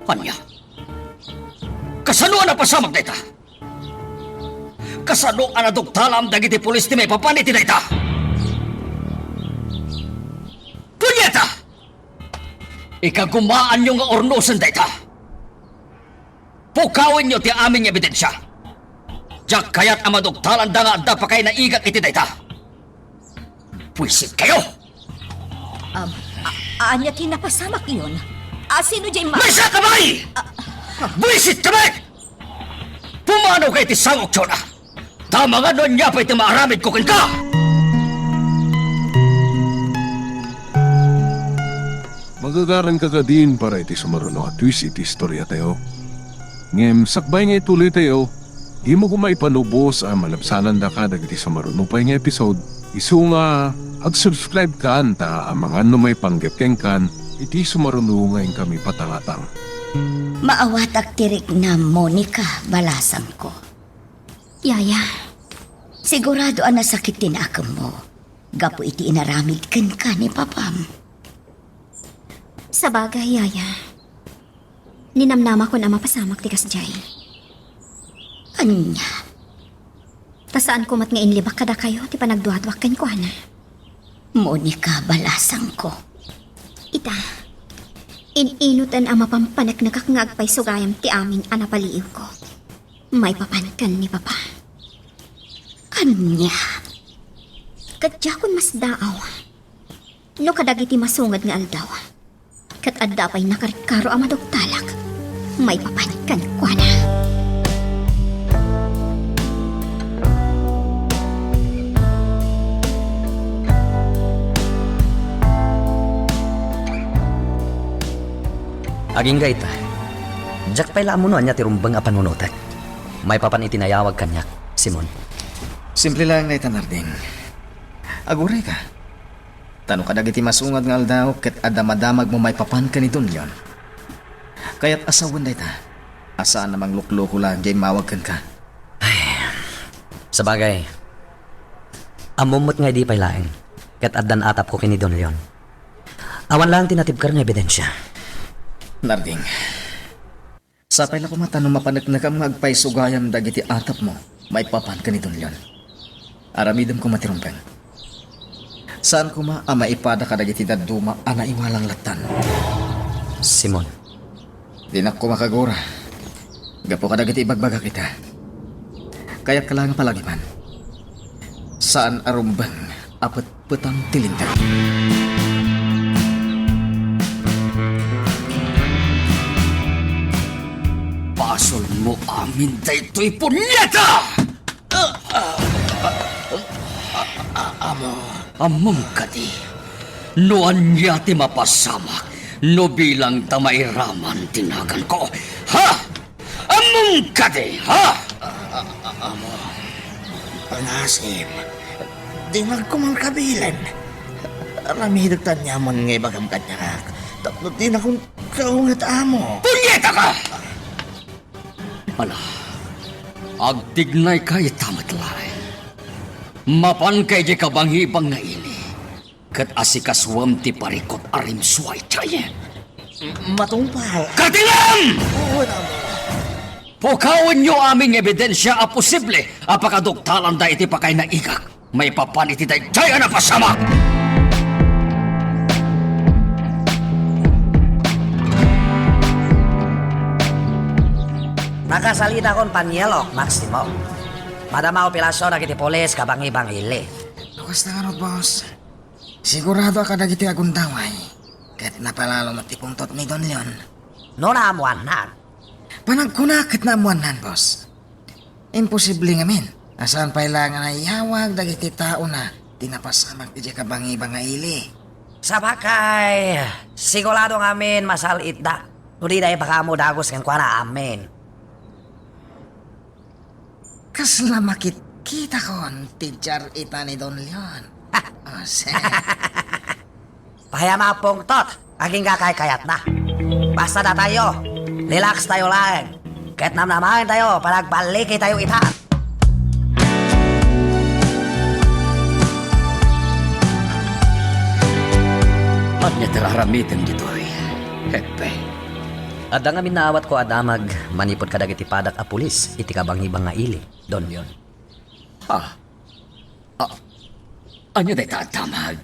Ania? Kasano a napasamak dayta? Kasano a naduktalam dagiti pulis ti maipapan iti dayta? Punyeta! Ikagumaanyo nga urnosen dayta! Pukawenyo ti amin nga ebidensia! Diak kayat a maduktalanda nga adda pakainaigak iti dayta! Buisit kayo! Um, a-, ania ti napasamak, Leon? A, sino diay ma- Maysa ka bay! Ah, ah. Buisit ka bay! Pumanaw ka iti sangok, Jonah! Ta amangan no ania pay ti maaramidko kenka! Magagaranka kadin para iti sumaruno a twist iti istoriatayo. Ngem sakbay nga ituloytayo, dimo koma ipanubos a malabsanandaka dagiti sumaruno pay nga episode. Isu nga, ag-subscribe kan ta amangan no maipanggep kenkan iti sumaruno nga inkami patangatang. Maawatak ti riknam, Monica, balasangko. Yaya. Sigurado a nasakit ti nakemmo gapu iti inaramid kenka ni papam. Sabagay, Yaya. Ninamnamakon a mapasamak ti kasdiay. Ania? Ta saanko met nga inlibak kadakayo ti panagduaduak kenkuana. Monica, balasangko. Ita, in-inutan a mapampaneknekak nga agpaysugayam ti amin a napaliiwko. Maipapan ken ni Papa. Ania? Ket diakon masdaaw no kadagiti masungad nga aldaw, ket adda pay nakarkaro a maduktalak maipapan kenkuana. Agingga ita. Diak pay la ammo no ania ti rumbeng a panunotek. Maipapan iti nayawag kaniak, Simon. Simple laeng dayta, Narding. Agurayka. Ta no kadagiti masungad nga aldaw ket adda madamagmo maipapan ken ni Don Leon, kayat a sawen dayta a saan a manglukloko laeng diay immawag kenka. Ay, sabagay, ammom met nga idi pay laeng ket addan atapko ken ni Don Leon. Awan laeng ti natibker nga ebidensia. Narding, sapay la koma ta no mapaneknekam nga agpaysugayam dagiti atapmo maipapan ken ni Don Leon. Aramidem koma ti rumbeng. Saan koma a maipada kadagiti dadduma a naiwalang lattan. Simon. Dinak koma kagura gapu kadagiti ibagbagak ita. Kayat ka la nga palagipan. Saan a rumbeng a petpetan ti Linteg. Basolmo amin daytoy, punyeta! Amo. Ammom kadi no ania ti mapasamak no bilang ta mairaman ti naganko? Ha? Ammom kadi, ha? A-, a-, a-, amo. Pangasim. Dinak koma kabilen. Aramidek ti aniaman nga ibagam kaniak. Tapno dinakon kaunget, amo. Punyeta ka! Ala, agtignay ka ita met laeng. Mapan ka idiay kabangibang nga ili, ket asikasuem ti parikut a rimsua idiay. Matungpal. Katingam! Wen, amo. Pukawenyo amin nga ebidensia a posible a pakaduktalanda iti pakainaigak. maipapan iti daydiay a napasamak! Nakasalitakon, Panyelok, Maximo. Madama operasyon dagiti pulis kabangi-bangili. No kasta ngarud, boss. Sigurado a kadagiti agundaway ket napalalo met ti pungtot ni Don Leon. No naammoannak? Panagkuna ket naammoannan, boss. Imposible ngamin a saan pay la nga naiyawag dagiti taona ti napasamak idiay kabangi-bangili. Sabagay, sigurado ngamin masal-itda no dida ipakaammo dagus kenkuana amin. Kasla makitkitakon ti diar ita ni Don Leon. Ah, se- Payam a pungtot, agingga kaykayatna. Basta datayo, relax tayo laeng. Ket namnamaen tayo, panagbaliki tayo ita. Ania ti aramidem ditoy, Hepe? Adda ngamin naawatko a damag manipud kadagiti padak a pulis iti kabangi-bangili, Don Leon. Ha? Ah, ania dayta a damag?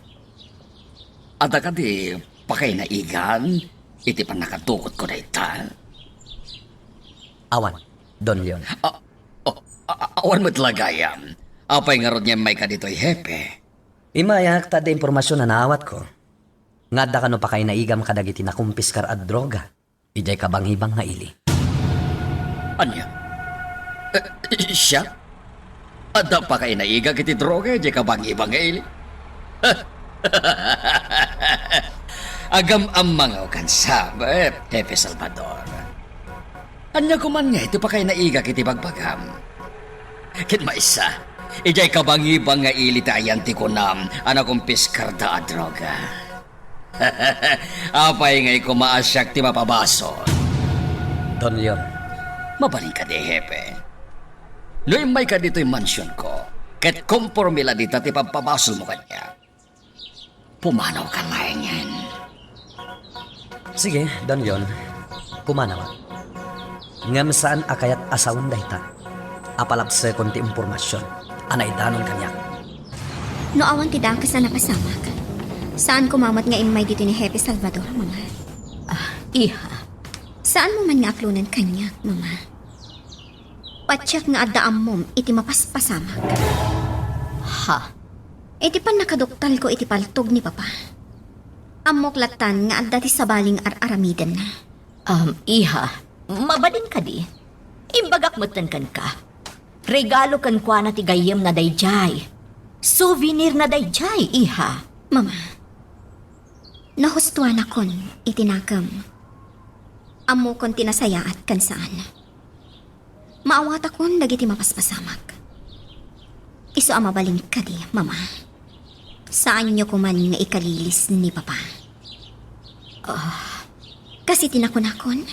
Adda kadi pakainaigan iti pannakadukotko dayta? Awan, Don Leon. Ah, oh, a-, a-, awan met la gayam. Apay ngarud nga immayka ditoy, Hepe? Immayak ta adda impormasion a naawatko nga adda kano pakainaigam kadagiti nakumpiskar a droga idiay kabangi-bangili. Ania? Eh, siak? Adda pakainaigak iti droga idiay kabangi-bangili? Agam-ammangaw kan sabet, Hepe Salvador. Ania koman nga iti pakainaigak iti bagbagam? Ket maysa, idiay kabangi-bangili ti ayan ti kunam a nakumpiskarda a droga. Apay ngay koma a siak ti mapabasol? Don Leon. Mabalin kadi, Hepe? No immayka ditoy mansionko, ket komporme la dita ti pagpabasolmo kaniak, pumanawka laengen. Sige, Don Leon. Pumanawak. Ngem saan a kayat a sawen dayta a palabsekon ti impormasion a naidanon kaniak. No awan ti dakes a napasamak, saan koma met nga immay ditoy ni Hepe Salvador, Mama. Ah, iha. Saanmo man nga aklonen kaniak, Mama. Patiek nga adda ammom iti mapaspasamak. Ha? Iti pannakaduktalko iti paltog ni Papa, ammok lattan nga adda ti sabali nga ar-aramidenna. Um, iha, mabalin kadi? Imbagak metten kenka. Regalo kenkuana ti gayyemna daydiay. Souvenirna daydiay, iha. Mama, nahustuanakon iti nakem. Ammokon ti nasayaat ken saan. Maawatakon dagiti mapaspasamak. Isu a mabalin kadi, Mama. Saanyo koman nga ikalilis ni Papa. Ah, kas iti nakunakon,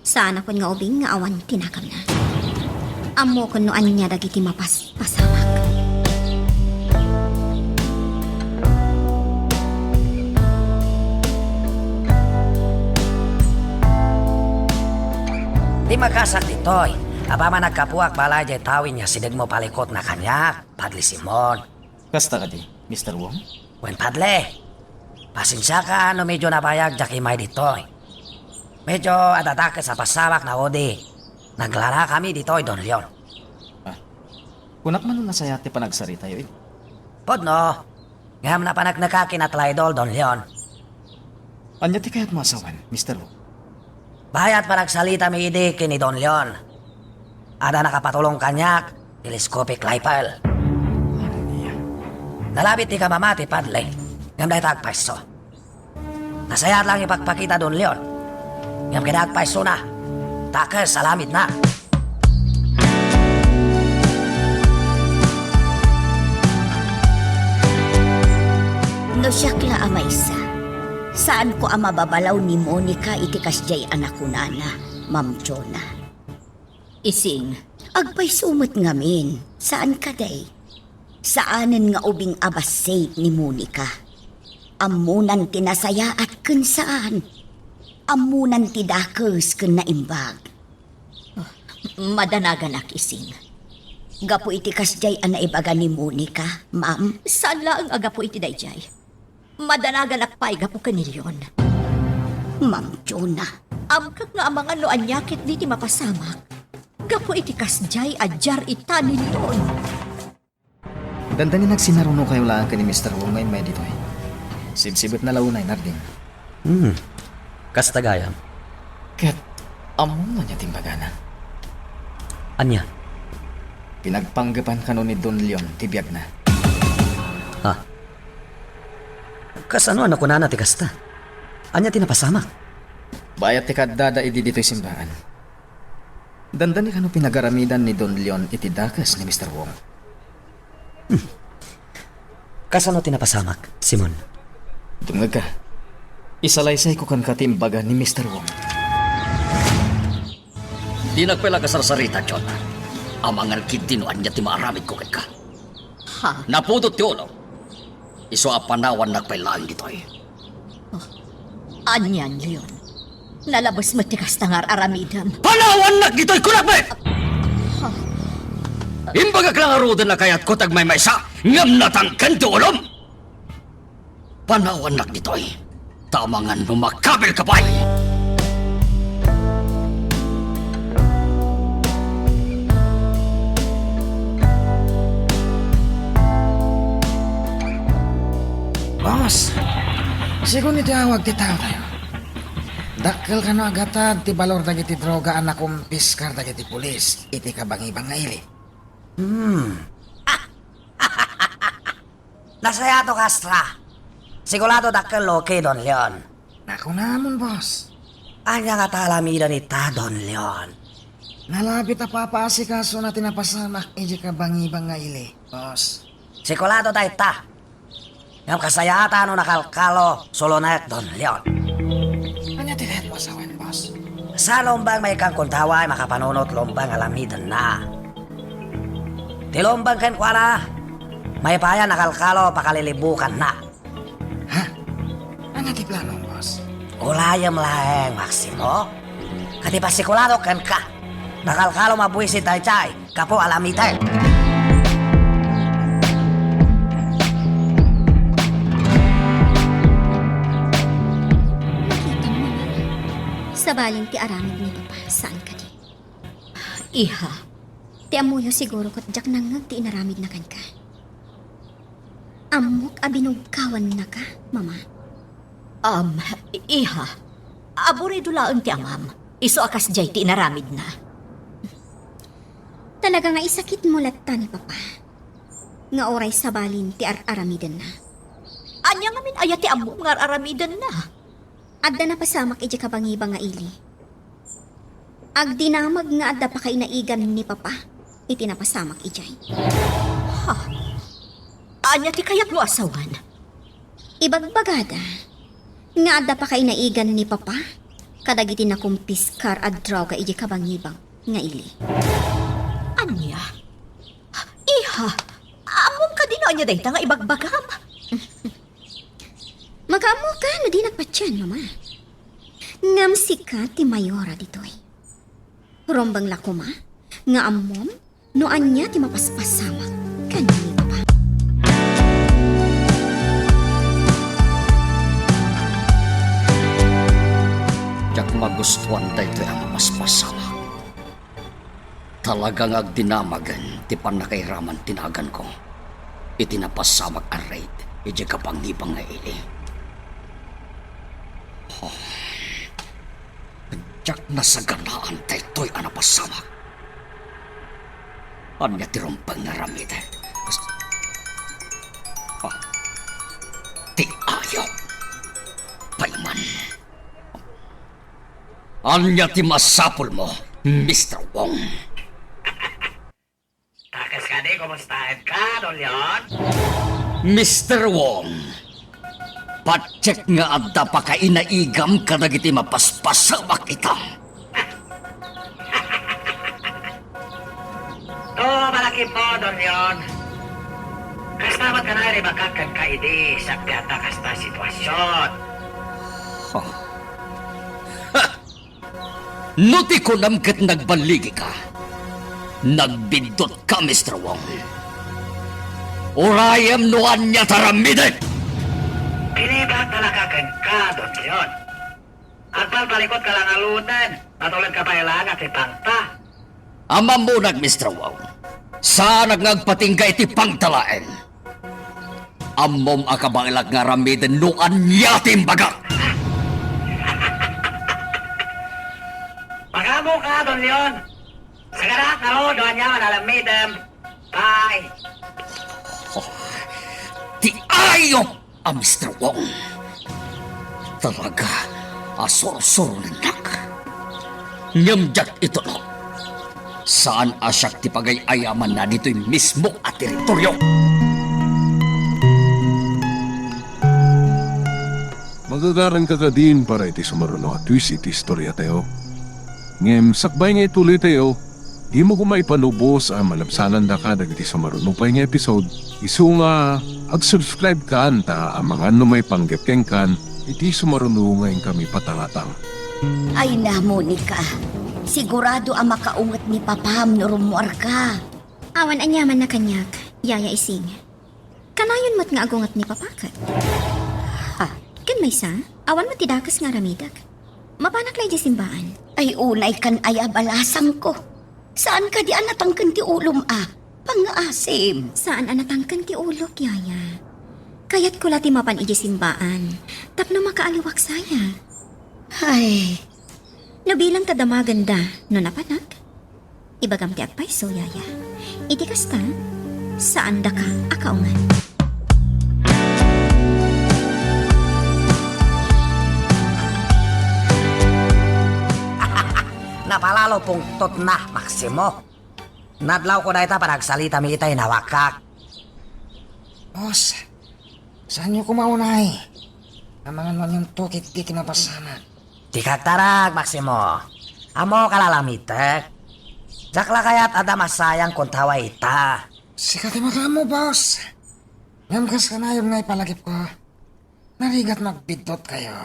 saanakon nga ubing nga awan ti nakemna. Ammokon no ania dagiti mapaspasamak. Di makasak ditoy. Apaman nagkapuak balay jay tawin nga sidegmo palikotna kaniak, Padre Simon. Kasta kadi, Mister Wong? Wen, Padre. Pasensiaka no medyo nabayag diak immay ditoy. Medyo adda dakes a pasamak na udi. Naglarakami ditoy, Don Leon. Ah, kunak man no nasayaat ti panagsaritayo idi. Pudno. Ngem napaneknekak ken a traidor, Don Leon. Ania ti kayatmo a sawen, Mister Wu? Bayat panagsalitami idi ken ni Don Leon, adda nakapatulong kaniak, telescopic rifle. Ania? Nalabit ti kamamati, Padre, ngem dayta agpayso. Nasayaat lang ipakpakita, Don Leon. Ngem ket agpaysona, dakes a lamidna. No siak la a maysa, saanko a mababalaw ni Monica iti kasdiay a nakunana, Ma'am Jonah. Ising, agpayso met ngamin, saan kadi? Saanen nga ubing a bassit ni Monica. Ammonan ti nasayaat ken saan. Ammonan ti dakes ken naimbag. Oh, madanaganak, Ising. Gapu iti kasdiay a naibaga ni Monica, ma'am? Saan laeng a gapu iti daydiay. Madanaganak pay gapu ken ni Leon. Ma'am Jonah. Ammok nga amangan no ania ketdi ti mapasamak gapu iti kasdiay a diar ita ni Leon. Dandani nagsinarunokayo laeng ken ni Mister Wong nga immay ditoy. Sibsibetna la unay, Narding. Hmm. Kasta gayam. Ket ammom ania ti imbagana? Ania? Pinagpanggepan kano ni Don Leon ti biagna. Ha? Kasano a nakunana ti kasta? Ania ti napasamak? Bayat ti kaaddada idi ditoy simbaan. Dandani kano pinagaramidan ni Don Leon iti dakes ni Mister Wong. Hmm. Kasano ti napasamak, Simon? Dumngegka. Isalaysayko kenka ti imbaga ni Mister Wong. Dinak pay la kasarsarita, John. Amangan ketdi no ania ti maaramidko kenka. Ha? Napudot ti ulom. Isu a panawannak pay laeng ditoy. Oh, anian, Leon? Nalabes met ti kasta nga ar-aramidem. Panawannak ditoy, kunak met! Ha? Imbagak la ngaruden a kayatko ti agmaymaysa, ngem natangken ti ulom. Panawannak ditoy. Ta amangan no makabilka pay. Boss, sigun iti awag ti taotayo. Dakkel kano a gatad ti balor dagiti droga a nakumpiskar dagiti pulis iti kabangibang nga ili. Hmm. Nasayato, kasta. Sigurado dakkel, Loki, Don Leon. Nakunamon, boss. Ania nga ta aramiden ita, Don Leon? Nalabit a papaasikasona ti napasamak idiay kabangibang nga ili, boss. Sigurado dayta. Ngem kasayatan no nakalkalo, sulunek, Don Leon. Ania ti kayatmo a sawen, boss? Sa lumbeng maikkan kuntaway makapanunot lumbeng aramidenna. Ti lumbeng kenkuana, maipayan nakalkalo pakalilibukanna. Ha? Ania ti planom, boss? Ulayem laeng, Maximo. Ket ipasikulado kenka, nakalkalo mabuisit daydiay gapu aramiden. Nakita mo na. Sabalin ti aramid ni Papa, saan kadi? Iha, ti ammoyo siguro ket diak nangngeg ti inaramidna kenka. Ammok a binugkawannaka, Mama. Am, iha, aburrido laeng ti amam. Isu a kasdiay ti inaramidna. Talaga nga isakitmo latta ni Papa. Nga uray sabalin ti ar-aramidenna. Ania ngamin aya ti ammom nga ar-aramidenna? Adda napasamak idiay kabangibang nga ili. Agdinamag nga adda pakainaigan ni Papa iti napasamak idiay. Ha? Ania ti kayatmo a sawen? Ibagbagada nga adda pakainaigan ni Papa kadagiti nakumpiskar a droga idiay kabangibang nga ili. Ania? Iha, ammom kadi no ania dayta nga ibagbagam? Makaammoka no dinak patien, Mama. Ngem sika ti mayora ditoy. Rumbeng la koma nga ammom no ania ti mapaspasamak ken ni Papa. Diak magustuan daytoy a mapaspasamak. Talaga nga agdinamagen ti pannakairaman ti naganko iti napasamak a raid idiay kabangibang nga ili. Oh, diak nasaganaan daytoy a napasamak. Ania ti rumbeng nga aramidek? Ah, ti ayup. Payman. Ania ti masapulmo, Mister Wong? Takas kadi, kumustaen ka, Don Leon? Mister Wong, patiek nga adda pakainaigam kadagiti mapaspasamak ita. To, malakip mo, Don Leon. Kasta met kanayon ibagak kenka idi, sakbay adda kasta a sitwasyon. Huh. Ha! No ti kunam ket nagballigika, Nagbiddutka, Mister Wong. Urayem no ania ti aramidek! Kinibak talaga kenka, Don Leon. Agbalbalikutka la ngaruden, natuled ka pay la nga ti pangta. Ammonak, Mister Wong. Saanak nga agpatingga iti pangta laeng. Ammom a kabaelak nga aramiden no ania ti imbagak. Makaammoka, Don Leon. Saganak ngarud no ania man aramidem. Bye. Oh, ti ayop a Mister Wong. Talaga a sursuroennak. Ngem diak itulok. Saan a siak ti pagay-ayamanna ditoy mismo a teritorio. Magagaranka kadin para iti sumaruno a twist iti istoriatayo. Ngem sakbay nga ituloytayo, dimo koma ipanubos a malabsanandaka dagiti sumaruno pay nga episode. Isu nga ag-subscribe kan ta amangan no maipanggep kenkan iti sumaruno nga inkami patangatang. Ay na, Monica. Sigurado a makaunget ni Papam no rummuarka. Awan aniamanna kaniak, Yaya Ising. Kanayon met nga agunget ni Papa ket. Ha? Ken maysa, awan met ti dakes nga aramidek. Mapanak la idiay simbaan. Ay, unay kan aya balasangko. Saan kadi a natangken ti ulom a? Pangngaasim. Saan a natangken ti ulok, Yaya. Kayatko la ti mapan idiay simbaan tapno makaaliwak saya. Ay. No bilang ta damagenda, no napanak, ibagam ti agpayso, Yaya. Iti kasta, saandaka a kaungan. Napalalo pungtotna, Maximo. Nadlawko dayta panagsalitami itay nawakak. Boss, saanyo koma unay? Amangan no anianto ketdi ti mapasamak. Dika agtarag, Maximo. Ammoka la aramidek. Diak la kayat adda masayang kuntawa ita. Sika ti makaammo, boss. Ngem kas kanayon nga ipalagipko, narigat no agbiddutkayo.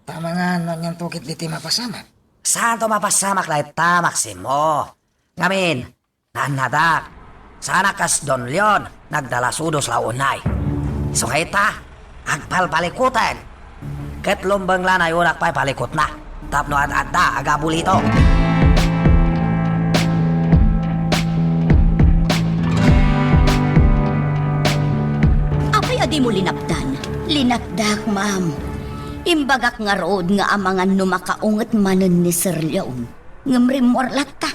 Ta amangan no anianto ketdi ti mapasamak. Saanto mapasamak dayta, Maximo? Ngamin, naannadak. Saanak kas Don Leon, nagdalasudos la unay. Isu nga ita, agpalpalikoten. Ket lumbeng la nayonak pay palikotna tapno ad-adda agabulito. Apay a dimo linapdan? Linapdak, ma'am. Imbagak ngarud nga amangan no makaunget manen ni Sir Leon. Ngem rimmuar latta.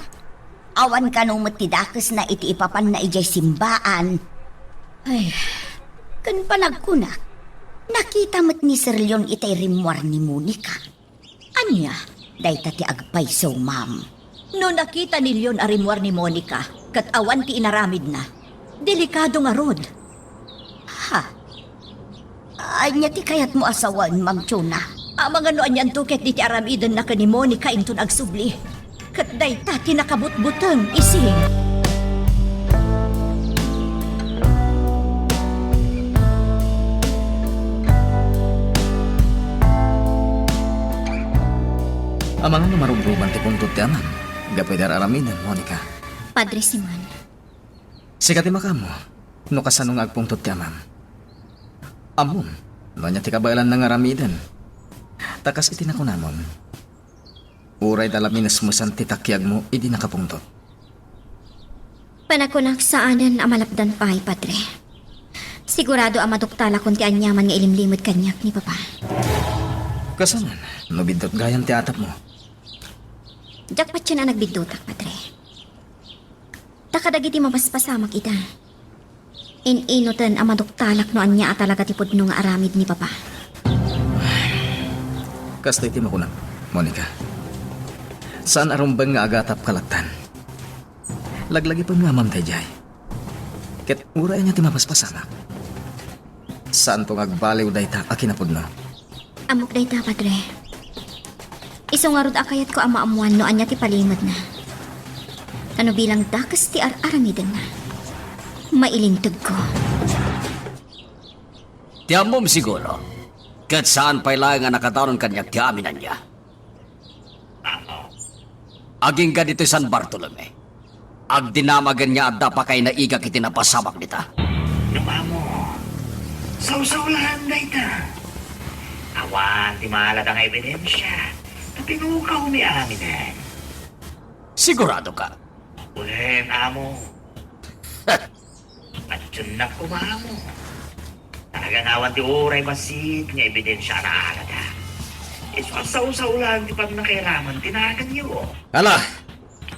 Awan kano met ti dakesna iti ipapanna idiay simbaan. Ay, ken panagkunak, nakita met ni Sir Leon itay rimmuar ni Monica. Ania dayta ti agpayso, ma'am? No nakita ni Leon a rimmuar ni Monica ket awan ti inaramidna, delikado ngarud. Ha? Ania ti kayatmo a sawen, Ma'am Chona? Amangan no anianto ketdi ti aramidenna ken ni Monica inton agsubli. Ket dayta ti nakabutbuteng, Ising. Amangan no marubruban ti pungtot ti amam gapu iti ar-aramidem, Monica. Padre Simon. Sika ti makaammo no kasano nga agpungtot ti amam. Ammom no ania ti kabaelanna nga aramiden. Ta kas iti nakunamon, uray da la minesmesan ti takiagmo idi nakapungtot. Panakunak saanen a malapdan pay, Padre. Sigurado a maduktalakon ti aniaman nga ilimlimed kaniak ni Papa. Kasanon no biddut gayam ti atapmo? Diak patien a nagbiddutak, Padre. Ta kadagiti mapaspasamak ita, in-inoten a maduktalak no ania a talaga ti pudno nga aramid ni Papa. Kastoy ti makunak, Monica. Saan a rumbeng nga agatap kalaktan. Laglagipen nga amam daydiay. Ket uray ania ti mapaspasamak, saanto nga agbaliw dayta a kinapudno. Ammok dayta, Padre. Isu ngarud a kayatko a maammoan no ania ti palimedna. Ta no bilang dakes ti ar-aramidenna, mailintegko. Ti ammom siguro, ket saan pay laeng a nakadaron kaniak ti amin ania. Agingga ditoy San Bartolome. Agdinamagen nga adda pakainaigak iti napasamak dita. Ngem, Amo, sawsawlaen dayta. Awan ti maalada nga ebidensia. Tapinukawmi aramiden. Sigurado ka? Wen, Amo. Patiennak koma, Amo. Talaga nga awan ti uray bassit nga ebidensia a naalada. Isu a sawsawlaen ti pannakairaman ti naganyo. Ala,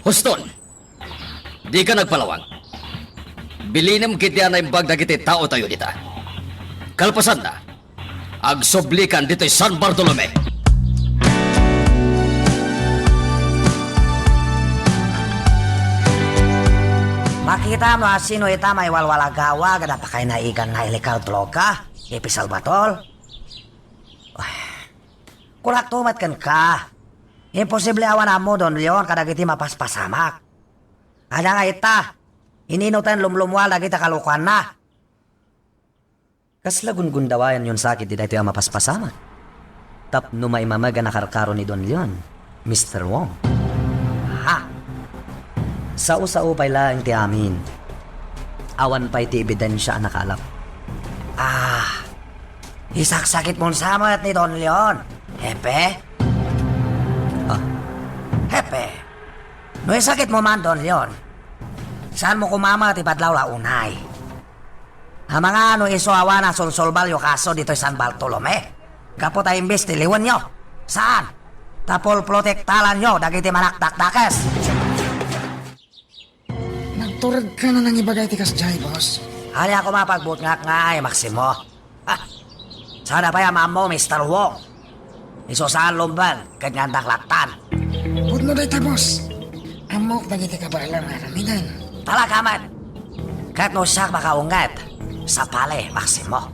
huston. Dika nagpalawag. Bilinem ketdi a naimbag dagiti taotayo dita. Kalpasanna, agsublikan ditoy San Bartolome. Makitam no asino ita maiwalwalagawag a napakainaigan nga illegal droga, Epi Salvatore? Kunak to met kenka. Imposible awan ammo, Don Leon, kadagiti mapaspasamak. Adda nga ita, ininuten lumlumual dagiti kalokuanna. Kasla gungundawayanyon sa ketdi daytoy a mapaspasamak? Tapno maimameg a nakarkaro ni Don Leon, Mister Wong. Ha? Sao-sao pay laeng ti amin. Awan pay ti ebidensia a nakaalap. Ah, isaksakitmon sa met ni Don Leon, Hepe? Ah. Hepe, no isakitmo man, Don Leon, saanmo koma met ipadlawlaw unay? Amangan no isu awan a sulsulbalyo kaso ditoy San Bartolome? Gapu ta imbes ti liwenyo, saan? Ta pulprotektalanyo dagiti manakdakdakes. Nagturedka a nangibaga iti kasdiay, boss. Ania koma pagbutngak ngay, Maximo? Ha? Saan a pay a maammo, Mister Wong? Isu saan lumben, ket ngaandak lattan. Pudno dayta, boss. Ammok dagiti kabaelam nga aramiden. Talaga met. Ket no siak makaunget, sapali, Maximo.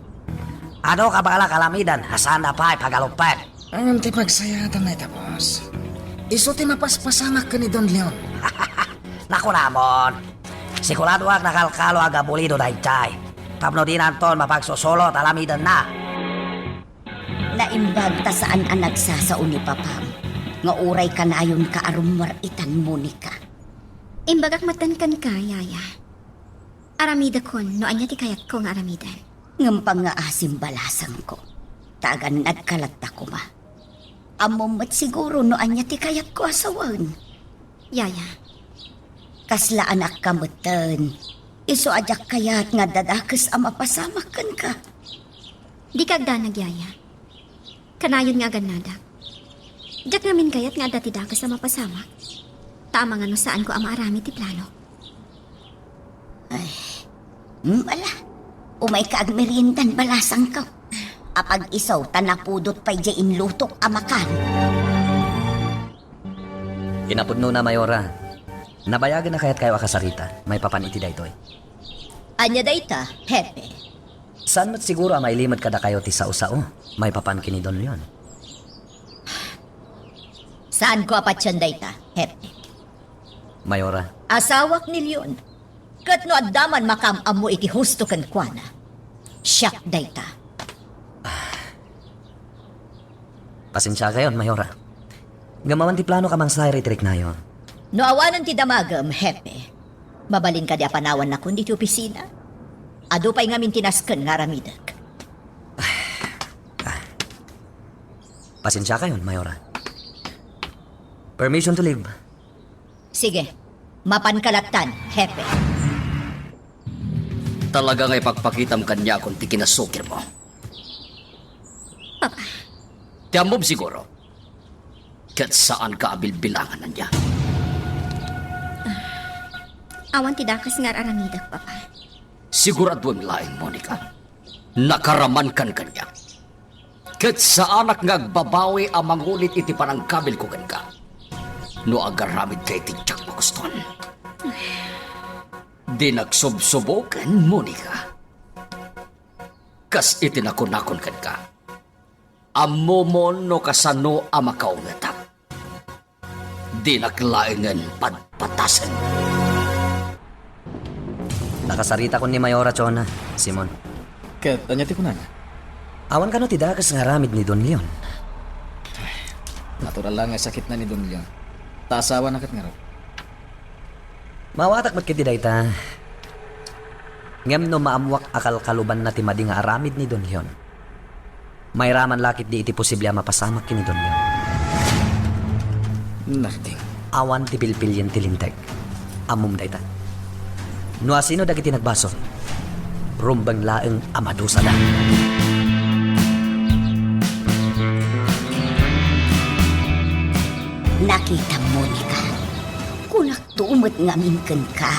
Adu kabaelak aramiden a saan a pay pagaluppek. Ngem ti pagsayaatan dayta, boss. Isu ti mapaspasamak ken ni Don Leon. Nakunamon, siguradoak nakalkalo a gabulido daydiay tapno dinanton mapagsusulot aramidenna. Naimbag ta saan a nagsasao ni papam nga uray kanayonka a rummuar itan, Monica. Imbagak met kenka, Yaya. Aramidekon no ania ti kayatko nga aramiden. Ngem pangngaasim balasangko, ta agannadka latta koma. Ammom met siguro no ania ti kayatko a sawen. Yaya. Kasla anakka metten, isu a diak kayat nga adda dakes a mapasamak kenka. Dika agdanag, Yaya. Kanayon nga agannadak. Diak ngamin kayat nga adda ti dakes a mapasamak. Ta amangan no saanko a maaramid ti planok. Ay, mm, ala, umayka agmeriendan, balasangko. Apag-isu ta napudot pay diay inlutok a makan. Kinapudnona, Mayora. Nabayagen a kayatkayo a kasarita maipapan iti daytoy. Ania dayta, Hepe? Saan met siguro a mailimud kadakayo ti sao-sao maipapan ken ni Don Leon? Saanko a patien dayta, Hepe. Mayora. Asawak ni Leon. Ket no adda man makaam-ammo iti husto kenkuana, siak dayta. Pasensiakayon, Mayora. Ngem awan ti planok a mangsair iti riknayo. No awanen ti damagem, Hepe, mabalin kadi a panawannakon iti opisina? Adu pay ngamin ti nasken nga aramidek. Ah. Pasensiakayon, Mayora. Permission to leave. Sige, mapanka lattan, Hepe. Talaga nga ipagpakitam kaniakon ti kinasukirmo. Papa. Ti ammom siguro. Ket saanka a bilbilangan ania. Ah, awan ti dakes nga ar-aramidek, Papa. Siguraduem laeng, Monica. Nakaramankan kaniak. Ket saanak nga agbabawi a mangulit iti panangkabilko kenka no agaramidka iti diak magustuan. Dinak subsuboken, Monica. Kas iti nakunakon kenka, ammomon no kasano a makaungetak. Dinak laengen patpatasen. Nakasaritakon ni Mayora Chona, Simon. Ket ania ti kunana? Awan kano ti dakes nga aramid ni Don Leon. Natural la nga isakitna ni Don Leon. Ta asawana ket ngarud. Maawatak met ketdi dayta. Ngem no maammoak a kalkalubanna ti madi nga aramid ni Don Leon, mairaman la ketdi iti posible a mapasamak ken ni Don Leon. Nothing. Awan ti pilpilien ti Linteg. Ammom dayta. No asino dagiti nagbasol, rumbeng laeng a madusada. Nakitam, Monica. Kunakto met ngamin kenka.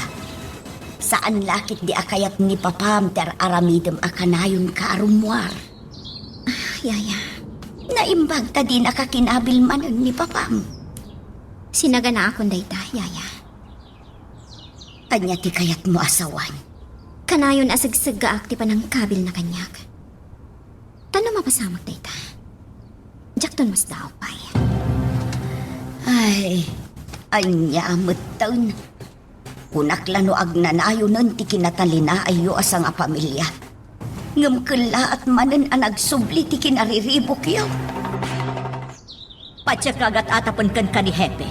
Saan la ketdi a kayat ni papam ti ar-aramidem a kanayonka a rummuar. Ah, yaya. Naimbag ta dinaka kinabil manen ni papam. Sinaganaakon dayta, yaya. Ania ti kayatmo a sawen? Kanayon a segseggaak ti panangkabilna kaniak. Ta no mapasamak dayta, diakton masdaaw pay. Ay, ania metten? Kunak la no agnanayonen ti kinatalinaayyo a sangapamilia. Ngem kellaat manen a nagsubli ti kinariribukyo. Patiek nga agat-atapen kenka ni Hepe.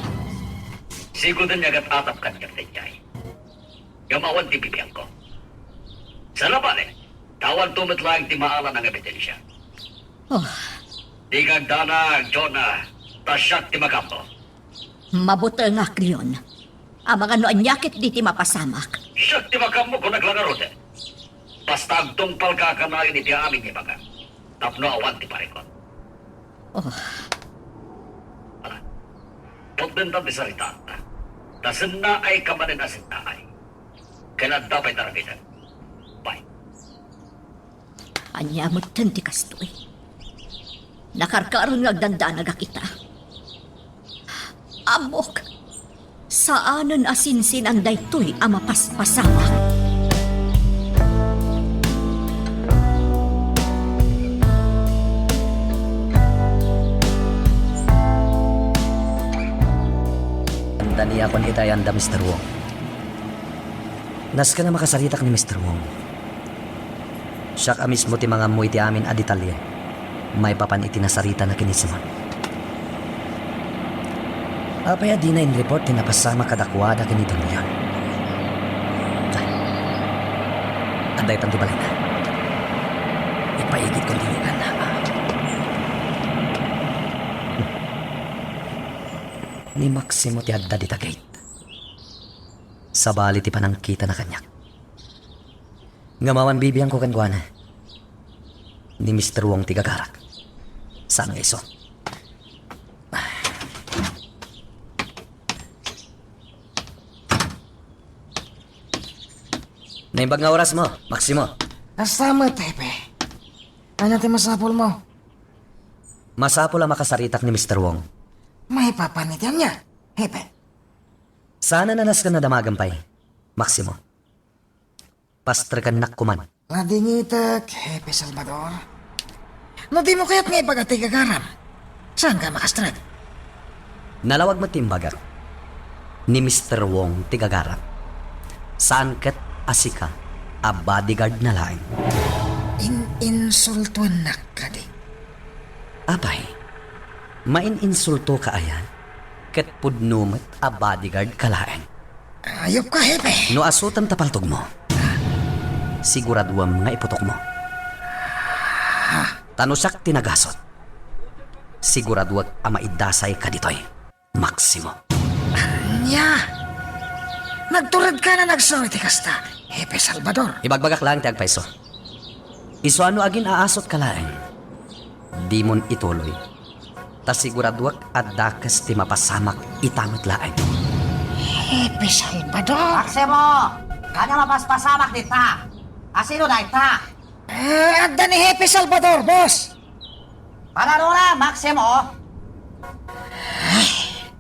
Siguden nga agat-atap kaniak daydiay. Ngem awan ti bibiangko. Sana pare, ta awanto met laeng ti maala nga ebidensia. Oh. Dika agdanag, Jonah, ta siak ti magammo. Mabutengak, Leon. Amangan no ania ketdi ti mapasamak. Siak ti magammo, kunak la ngarud. Basta agtungpalka a kanayon iti amin nga ibaga. Tapno awan ti parikut. Oh. Ala, putdentan ti saritaanta. Ta sennaayka manen a sennaay. Ken adda pay ti aramiden. Bye. Ania metten ti kastoy? Nakarkaron nga agdandanagak ita. Ammok, saanen a sinsinan daytoy a mapaspasamak. Anda ni akon itayan da, Mister Wong. Nasken a makasaritak ni Mister Wong. Siak a mismo ti mangammo iti amin a detalye maipapan iti nasaritana ken ni Simon. Apay a dina inreport ti napasamak kadakuada ken ni Don Leon? Ah, adda itan ti balayna. Ipaigidkon ti lugan. Ni Maximo ti adda dita gate. Sabali ti panangkitana kaniak. Ngem awan bibiangko kenkuana. Ni Mister Wong ti gagarak. Saan nga isu? Naimbag nga orasmo, Maximo. Kasta met, Hepe. Ania ti masapulmo? Masapul a makasaritak ni Mister Wong. Maipapan iti ania, Hepe? Saan a nasken a damagem pay, Maximo. Pastrekennak koman. Nadingitek, Hepe Salvador. No dimo kayat nga ibaga ti gagaram, saanka a makastrek? Nalawag met ti imbagak. Ni Mister Wong ti gagaram. Saan ket a sika a bodyguardna laeng. In-insultuennak kadi? Apay, main-insultoka aya? Ket pudno met a bodyguardka laeng. Ayupka, Hepe. No asutem ta paltogmo, siguraduem nga iputokmo. Ta no siak ti nagasut, siguraduek a maidasayka ditoy, Maximo. Ania? Nagturedka a nagsao iti kasta, Hepe Salvador? Ibagbagak laeng ti agpayso. Isu a no agin-aasutka laeng, dimon ituloy. Ta siguraduek a dakes ti mapasamak ita met laeng. Hepe Salvador! Maximo! Ania mapaspasamak dita? Asino dayta? Eh, adda ni Hepe Salvador, boss! Pananona, Maximo!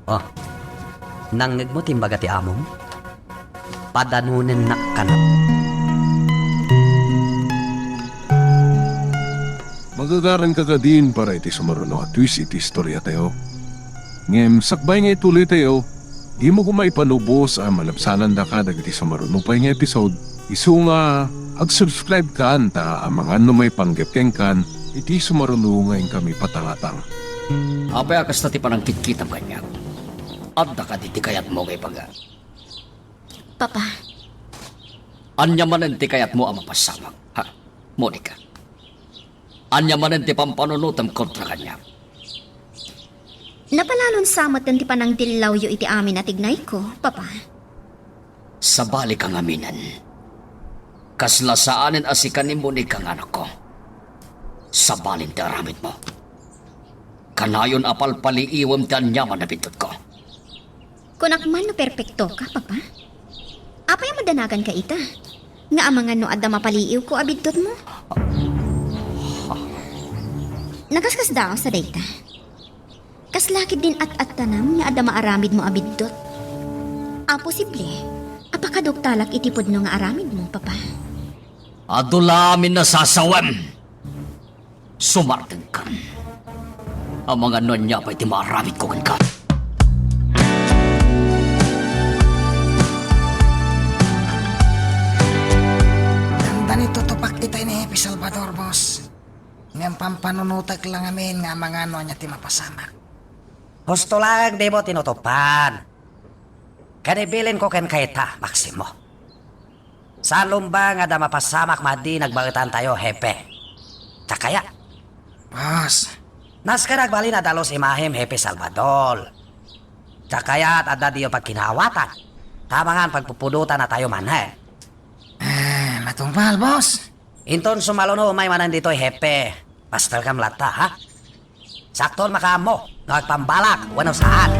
Oh, nangngegmo ti imbaga ti amom? Padanonennak kano. Magagaranka kadin para iti sumaruno a twist iti istoriatayo. Ngem sakbay nga ituloytayo, dimo koma ipanubos a malabsanandaka dagiti sumaruno pay nga episode, isu nga ag-subscribe kan ta amangan no maipanggep kenkan iti sumaruno nga inkami patangatang. Apay a kasta ti panangkitkitam kaniak? Adda kadi ti kayatmo nga ibaga? Papa. Ania manen ti kayatmo a mapasamak, ha, Monica? Ania manen ti pampanunotem kontra kaniak? Napalalon sa met ti panangdillawyo iti amin a tignayko, Papa. Sabali ka ngaminen. Kasla saanen a sika ni Monica nga anakko. Sabalin ti aramidmo. Kanayon a palpaliiwem ti aniaman a biddutko. Kunak man no perpekto ka, Papa? Apay a madanagan ka ita? Nga amangan no adda mapaliiwko a biddutmo? Nakaskasdaaw sa dayta. Kasla ketdin at-attanam nga adda maaramidmo a biddut? A posible a pakaduktalak iti pudno nga aramidmo, Papa? Adu la amin a sasawem. Sumartengkan. Amangan no ania pay ti maaramidko kenka. Dandani tutupak itay ni Jefe Salvador, boss. Ngem pampanunotek la ngamin nga amangan no ania ti mapasamak. Husto laeng dimo tinutupad. Ken ibilinko kenka ita, Maximo. Saan rumbeng nga adda mapasamak madi nagbaetantayo, Hepe. Diak kayat. Boss. Nasken agbalin a dalus imahem, Hepe Salvador. Diak kayat adda diyo pagkinaawatan. Ta amangan pagpupudotannatayo manen. Eh, matungpal, boss. Inton sumaluno umay manen ditoy, Hepe. Pastorkam latta, ha? Sakton makaammo no agpambalak wenno saan.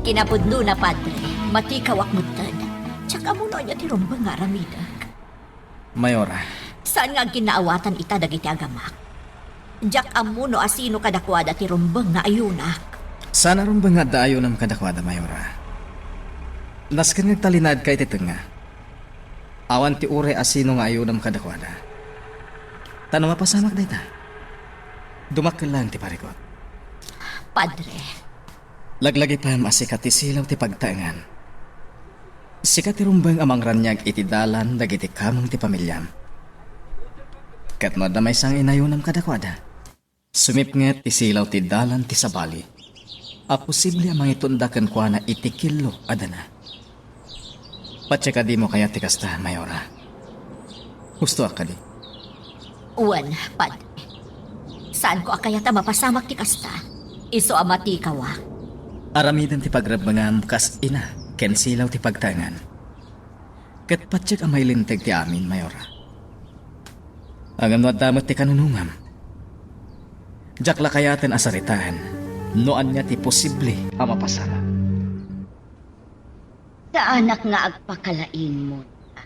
Kinapudnona, Padre, matikawak metten. Diak ammo no ania ti rumbeng nga aramidek. Mayora. Saan nga agkinnaawatan ita dagiti agamak? Diak ammo no asino kadakuada ti rumbeng nga ayunak. Saan a rumbeng nga adda ayunam kadakuada, Mayora. Nasken nga agtalinaedka iti tengnga. Awan ti uray asino nga ayunam kadakuada. Ta no mapasamak dayta, dumakkel laeng ti parikut. Padre. Laglagipem a sika ti silaw ti pagtaengan. Sika ti rumbeng a mangraniag iti dalan dagiti kameng ti pamiliam. Ket no adda maysa nga inayonam kadakuada, sumipnget ti silaw ti dalan ti sabali a posible a mangitunda kenkuana iti killo a dana. Patse kadimo kayat ti kasta, Mayora? Hustoak kadi? Wen, Padre. Saanko a kayat a mapasamak ti kasta. Isu a matikawak. Aramidem ti pagrebbengam kas ina ken silaw ti pagtaengan. Ket patiek a mailinteg ti amin, Mayora. Ngem no adda met ti kanunongam, diak la kayaten a saritaen no ania ti posible a mapasamak. Saanak nga agpakalaing, Monica.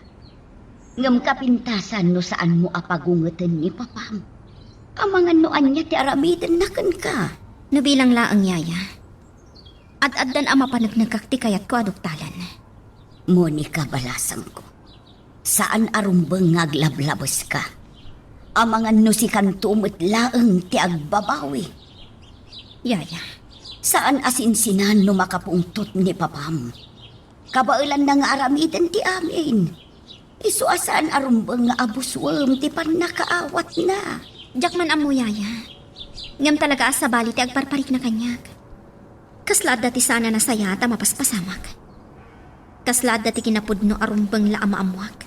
Ngem kapintasan no saanmo a pagungeten ni papam. Amangan no ania ti aramidenna kenka. No bilang laeng, Yaya, ad-addan a mapaneknekak ti kayatko a duktalen. Monica, balasangko. Saan a rumbeng nga aglablabeska. Amangan no sikanto met laeng ti agbabawi. Yaya. Saan a sinsinan no makapungtot ni papam. Kabaelanna nga aramiden ti amin. Isu a saan a rumbeng nga abusuem ti pannakaawatna. Diak man ammo, Yaya. Ngem talaga a sabali ti agparparikna kaniak. Kasla adda ti saan a nasayaat a mapaspasamak. Kasla adda ti kinapudno a rumbeng la a maammoak.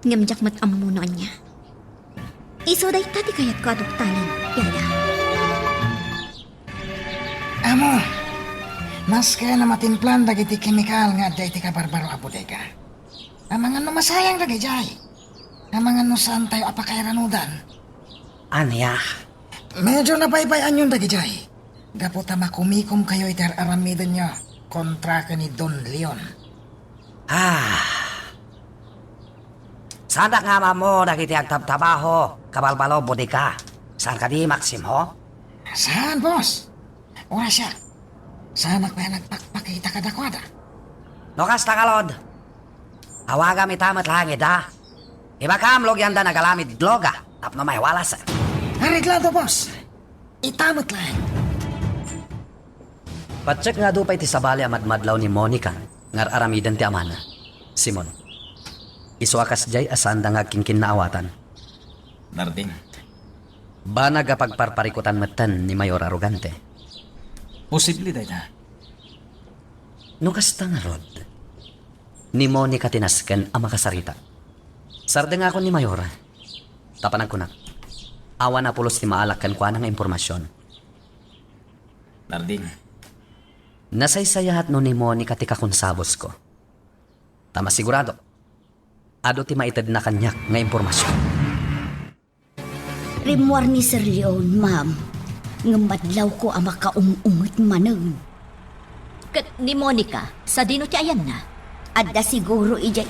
Ngem diak met ammo no ania. Isu dayta ti kayatko a duktalen, Yaya. Amo, maski a matimplan dagiti kemikal nga adda iti kabarbaro a bodega. Amangan no masayang dagidiay. Amangan no saantayo a pakairanudan. Ania? Medyo nabaybay-anyon dagidiay. Gapu ta makumikomkayo iti ar-aramidenyo kontra ken ni Don Leon. Ah. Saandak nga ammo dagiti agtabtabaho, kabalbalo, bodega. Saan kadi, Maximo? Saan, boss? Uray siak. Saanak pay a nagpakpakita kadakuada. No kasta, ngarud, awagam ita met laeng ida. Ibagam, logianda nagalamid loga tapno maiwalas. Areglado, boss. Ita met laeng. Patiek nga adu pay ti sabali a madmadlaw ni Monica nga ar-aramiden ti amana, Simon. Isu a kasdiay a saanda nga agkinkinnaawatan. Narding. Banag a pagparparikutan metten ni Mayor Arrogante. Posible dayta. No kasta ngarud, ni Monica ti nasken a makasarita. Sardengakon ni Mayor. Ta panagkunak, awan a pulos ti maalak kenkuana nga impormasion. Narding. Nasaysayaat no ni Monica ti kakonsabosko. Ta masigurado, adu ti maitedna kaniak nga impormasion. Rimmuar ni Sir Leon, ma'am. Ngem madlawko a makaum-unget manen. Ket ni Monica, sadino ti ayanna? Adda siguro idiay.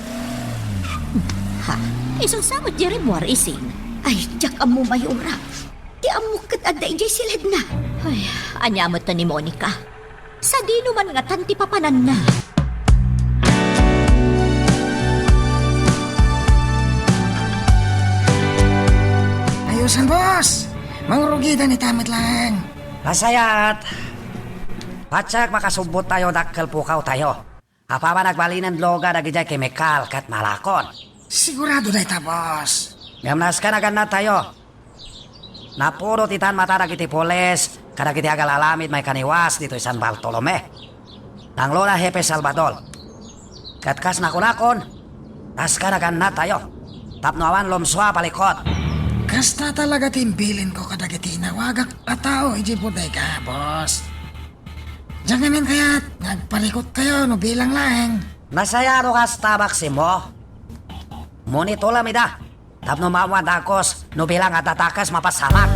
Ha? Isu sa met diay rimmuar, Ising? Ay, diak ammo, Mayora. Ti ammok ket adda idiay siledna. Ay, ania met ni Monica? Sadino man ngatan ti papananna? Ayusan, boss! Mangrugida ni tamet laeng. Nasayaat. Patiek makasubbot tayo dakkel pukaw tayo. Apaman agbalinen loga dagidiay kemikal ket malakon. Sigurado dayta, boss. Ngem nasken a gannat tayo. Napudot itan mata dagiti pulis kadagiti agalalamid maikaniwas ditoy San Bartolome. Nanglo na Hepe Salvador. Ket kas nakunakon, nasken a gannat tayo. Tapno awan lumsua a palikut. Kasta talaga ti imbilinko kadagiti inawagak a tao idiay bodega, boss. Diak ngamin kayat nga agparikut kayo no bilang laeng. Nasayaat no kasta, Maximo. Monitoram ida. Tapno maawanda kos no bilang adda dakes mapasamak.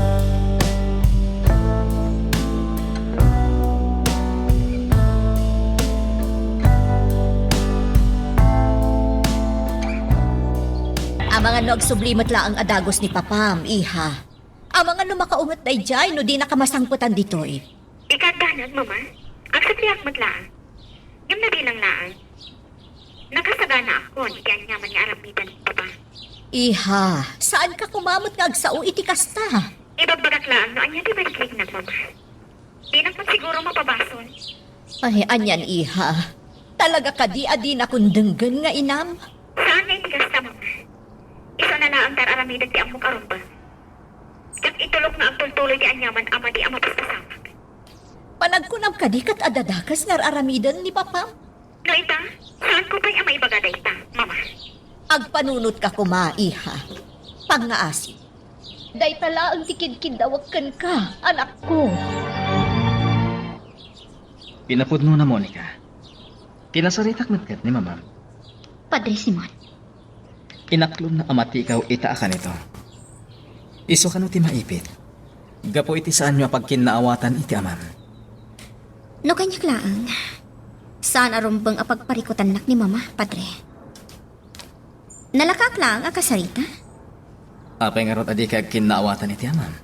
Amangan no agsubli met laeng a dagus ni papam, iha. Amangan no makaunget daydiay no dinaka masangpetan ditoy. Dika agdanag, Mama. Agsubliak met laeng. Ngem no bilang laeng. Nakasaganaakon iti aniaman nga aramiden ni Papa. Iha, saanka koma met nga agsao iti kasta. Ibagbagak laeng no ania ti mariknana, Mama. Dinak met siguro mapabasol. Ay, anian, iha. Talaga kadi a dinakon denggen nga inam? Saan nga iti kasta, Mama. Isuna laeng ti ar-aramiden ti ammok a rumbeng. Diak itulok nga agtultuloy ti aniaman a madi a mapasamak. Panagkunam kadi ket adda dakes nga ar-aramiden ni Papam? No ita, saanko pay a maibaga dayta, Mama. Agpanunotka koma, iha. Pangngaasim. Dayta laeng ti kidkiddawek kenka, anakko. Pinapudnona, Monica. Kinasaritak met ket ni Mamam. Padre Simon. Inaklonna a matikaw ita a kanito. Isu kano ti maipit? Gapu iti saanyo a pagkinnaawatan iti amam. No kaniak laeng, saan a rumbeng a pagparikutannak ni Mama, Padre. Nalakaak laeng a kasarita. Apay ngarud a dika agkinnaawatan iti amam?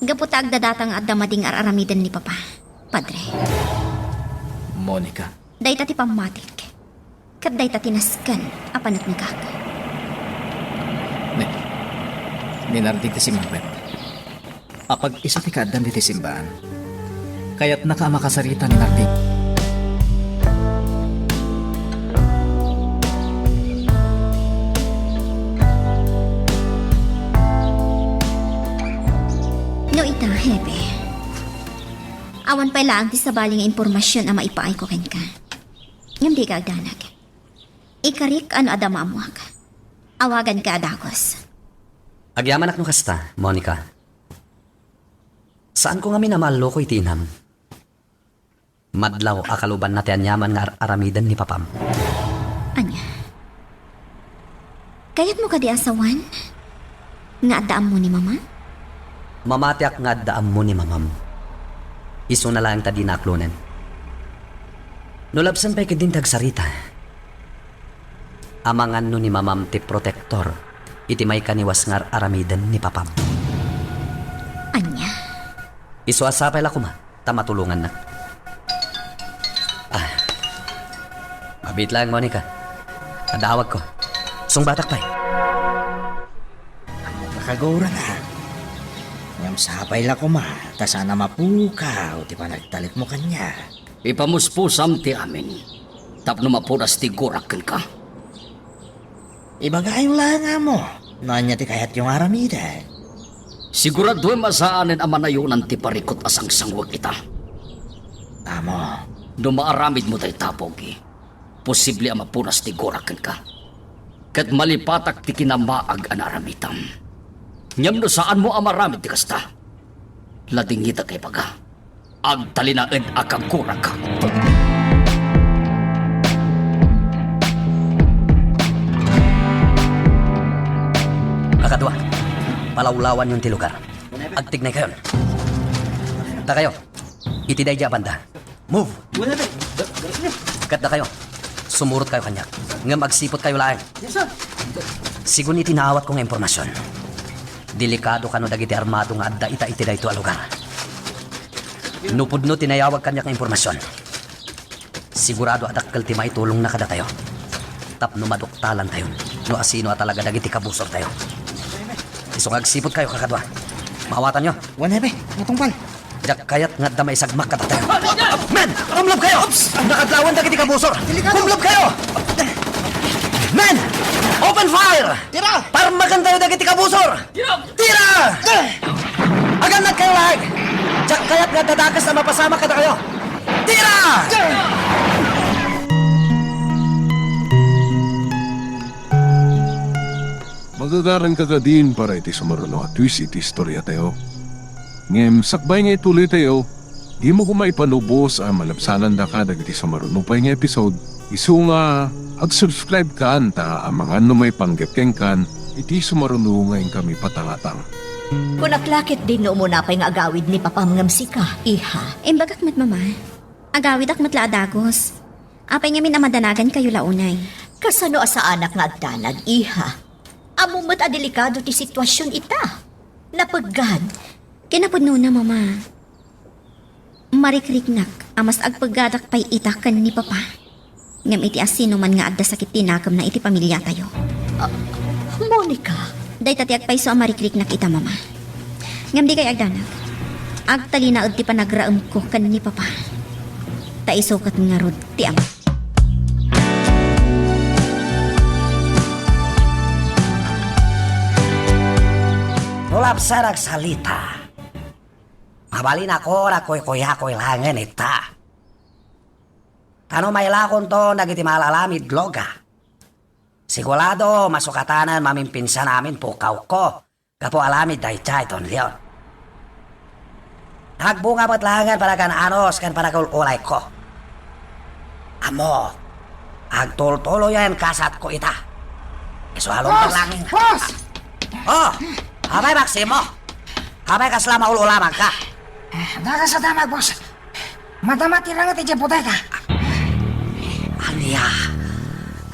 Gapu ta agdadata nga adda madi nga ar-aramiden ni Papa, Padre. Monica. Dayta ti pammatik. Ket dayta ti nasken a paneknekak. Ne, ni Narding ti simmangpet. Apag isu ti kaaddan ditoy simbaan. Kayatnaka a makasarita ni Narding. No ita, Hepe, awan pay laeng ti sabali nga impormasion a maipaayko kenka. Ngem dika agdanag. Ikarik a no adda maammoak. Awaganka a dagus. Agyamanak no kasta, Monica. Saanko ngamin a maalluko iti inam. Madlaw a kalubanna ti aniaman nga ar-aramiden ni Papam. Ania? Kayatmo kadi a sawen nga adda ammo ni Mama? Mamatiak nga adda ammo ni Mamam. Isuna laeng ta dina aklonen. No labsen pay ketdin ti agsarita, amangan no ni Mamam ti protektor iti maikaniwas nga ar-aramiden ni Papam. Ania? Isu a sapay la koma ta matulongannak. Ah. Mabiit laeng, Monica. Adda awagko. Sungbatak pay. Ammok a kagurana. Ngem sapay la koma ta saan a mapukaw ti panagtalekmo kaniak. Ipamuspusam ti amin tapno mapudas ti gurak kenka. Ibagayo laeng, Amo, no ania ti kayatyo nga aramiden. Siguraduem a saanen a manayonan ti parikut a sangsangwek ita. Amo. No maaramidmo dayta, Pogi, posible a mapunas ti gurak kenka. Ket malipatak ti kinamaag a naaramitam. Ngem no saanmo a maaramid ti kasta, ladingitak a ibaga. Agtalinaed a kagurakak. Kakadua, palawlawanyon ti lugar. Agtignaykayon. Dakayo, iti daydi a banda. Move! Ket dakayo, sumurotkayo kaniak, ngem agsiputkayo laeng. Sigun iti naawatko nga impormasion, delikado kano dagiti armado nga adda ita iti daytoy a lugar. No pudno ti nayawag kaniak nga impormasion, sigurado a dakkel ti maitulongna kadatayo tapno maduktalantayon no asino a talaga dagiti kabusortayo. Isu nga agsiputkayo, kakadua. Maawatanyo. Wen, Hepe, natungpal. Diak kayat nga adda maisagmak kadatayo. Men! Kumlubkayo! Nakadlawan dagiti kabusor! Delikado! Kumlubkayo! Men! Open fire! Tira! Parmakantayo dagiti kabusor! Tira! Agannadkayo laeng! Diak kayat nga adda dakes a mapasamak kadakayo! Tira! Magagaranka kadin para iti sumaruno a twist iti istoriatayo. Ngem sakbay nga ituloytayo, dimo koma ipanubos a malabsanandaka dagiti sumaruno pay nga episode. Isu nga, ag-subscribe-kan ta amangan no maipanggep kenkan iti sumaruno nga inkami patangatang. Kunak la ketdin no umuna pay nga agawid ni Papam ngem sika, iha. Imbagak met, Mama. Agawidak met la a dagus. Apay ngamin a madanagankayo la unay? Kasano a saanak nga agdanag, iha? Ammom met a delikado ti situasion ita. Napeggad. Kinapudnona, Mama. Marikriknak a mas agpeggadak pay ita ken ni Papa. Ngem iti asinoman nga adda sakit ti nakemna iti pamiliatayo. Ah, Monica. Dayta ti agpayso a marikriknak ita, Mama. Ngem dikay agdanag. Agtalinaed ti panagraemko ken ni Papa. Ta isu ket ngarud ti ama. No lapsan agsalita, mabalinakon a kuykuyakoy laengen ita. Ta no mailakonton dagiti maal-alamid, Loga, sigurado masukatanen mamimpinsan amin pukawko gapu alamid daydiay, Don Leon. Agbunga met laengen panagan-anos ken panagul-ulayko. Ammok, agtultuloyen kasatko ita. Isu a lumeng Boss! Boss! Oh, apay, Maximo? Apay kasla maul-ulamangka? Eh, dakes a damag, boss. Madama ti ranget idiay bodega. Ania?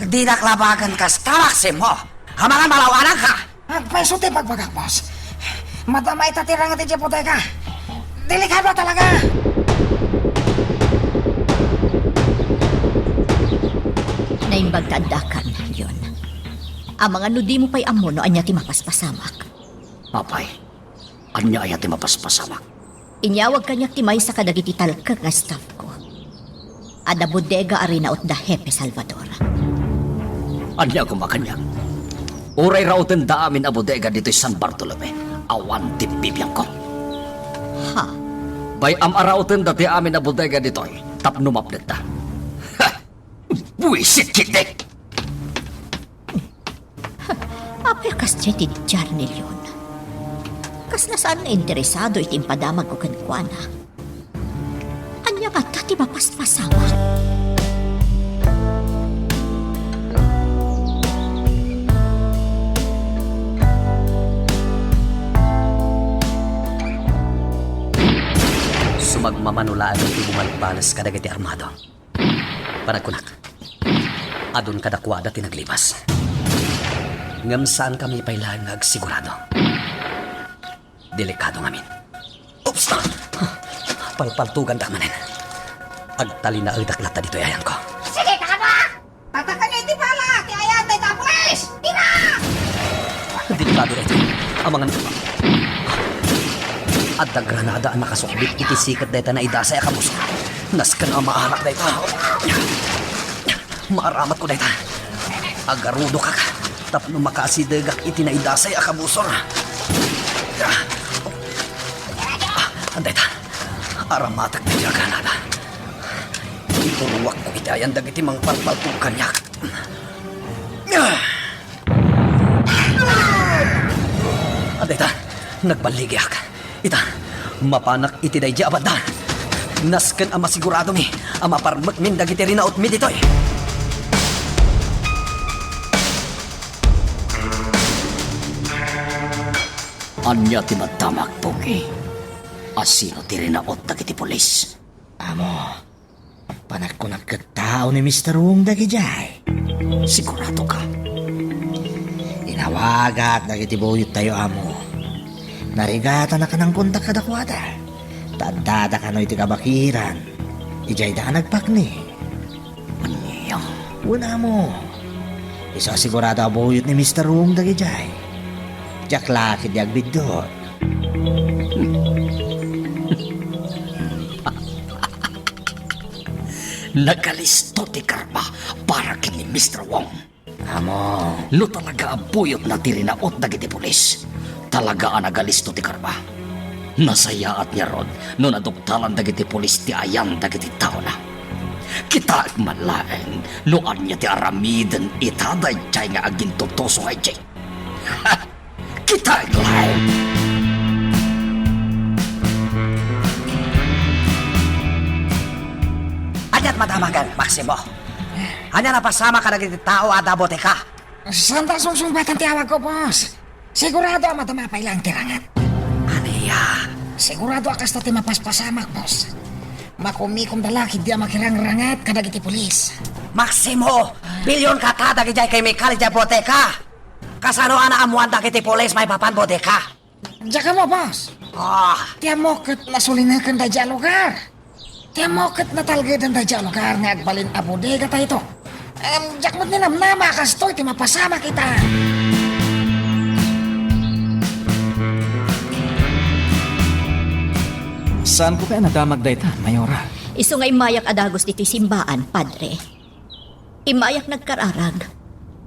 Dinak labagen kasta, Maximo. Amangan malawananka. Agpayso ti bagbagak, boss. Madama ita ti ranget idiay bodega. Delikado talaga. Naimbag ta addakan, Leon. Amangan no dimo pay ammo no ania ti mapaspasamak. Apay, ania aya ti mapaspasamak? Inyawag kaniak ti maysa kadagiti talkek nga staffko. Adda bodega a rinaut da Hepe Salvador. Ania koma kaniak? Uray rautenda amin a bodega ditoy San Bartolome, awan ti bibiangko. Ha? Bay-am a rautenda ti amin a bodega ditoy tapno mapnekta. Ha! Buisit ketdi! Apay a kasdiay ti diar ni Leon? Kasla saan nga interesado iti impadamagko kenkuana. Ania ngata ti mapaspasamak? Sumagmamano laeng ti bumalbales kadagiti armado. Panagkunak, adun kadakuada ti naglimas. Ngem saankami pay laeng nga agsigurado. Delikado ngamin. Oops! Palpaltugandak manen. Agtalinaedak latta ditoy ayanko. Sige, kakabak! Tatakan niya iti pala! Ti ayan dayta a pulis! Tira! Delikado dayta. Amangan. Adda granada a nakasukbit iti siket dayta naidasay a kabusor. Nasken a maarak dayta. Maaramatko dayta. Agarudokak tapno makaasidegak iti naidasay a kabusor. Dayta, aramatek ti granada. Iburuakko iti ayan dagiti mangpalpaltog kaniak. Dayta, nagballigiak. Ita, mapanak iti daydi a banda. Nasken a masiguradomi a maparmekmin dagiti rinautmi ditoy. Ania ti madamag, Pogi? A sino ti rinaut dagiti pulis? Amo, panagkunak ket tao ni Mister Wong dagidiay. Sigurado ka? Inawagak dagiti buyottayo, amo. Narigatana a nangkontak kadakuada. Ta addada kano iti kabakiran. Idiayda a nagpakni. Ania? Wen, amo. Isu a sigurado a buyot ni Mister Wong dagidiay. Diak la ketdi agbiddut. Nagalisto ti karba para ken ni Mister Wong. Amo. No talaga a buyotna ti rinaut dagiti pulis, talaga a nagalisto ti karba. Nasayaat ngarud no naduktalan dagiti pulis ti ayan dagiti taona. Kitaek man laeng no ania ti aramiden ita daydiay nga agintutuso nga idiay. Kitaek laeng! Aniat madamagan, Maximo? Ania napasamak kadagiti tao a adda bodega? Saanta a sungsungbatan ti awagko, boss. Sigurado a madama pay laeng ti rangat. Ania? Sigurado a kasta ti mapaspasamak, boss. Makumikomda la ketdi a makirangrangat kadagiti pulis. Maximo, bilionka ta dagidiay kemikal idiay bodega. Kasano a naammoan dagiti pulis maipapan bodega? Diak ammo, boss. Ah. Ti ammok ket nasulineken daydiay a lugar. Ti ammok ket natalgeden daydiay a lugar nga agbalin a bodega daytoy. Em, diak met ninamnama a kastoy ti mapasamak ita. Saanko pay a nadamag dayta, Mayora. Isu nga immayak a dagus ditoy simbaan, Padre. Immayak nagkararag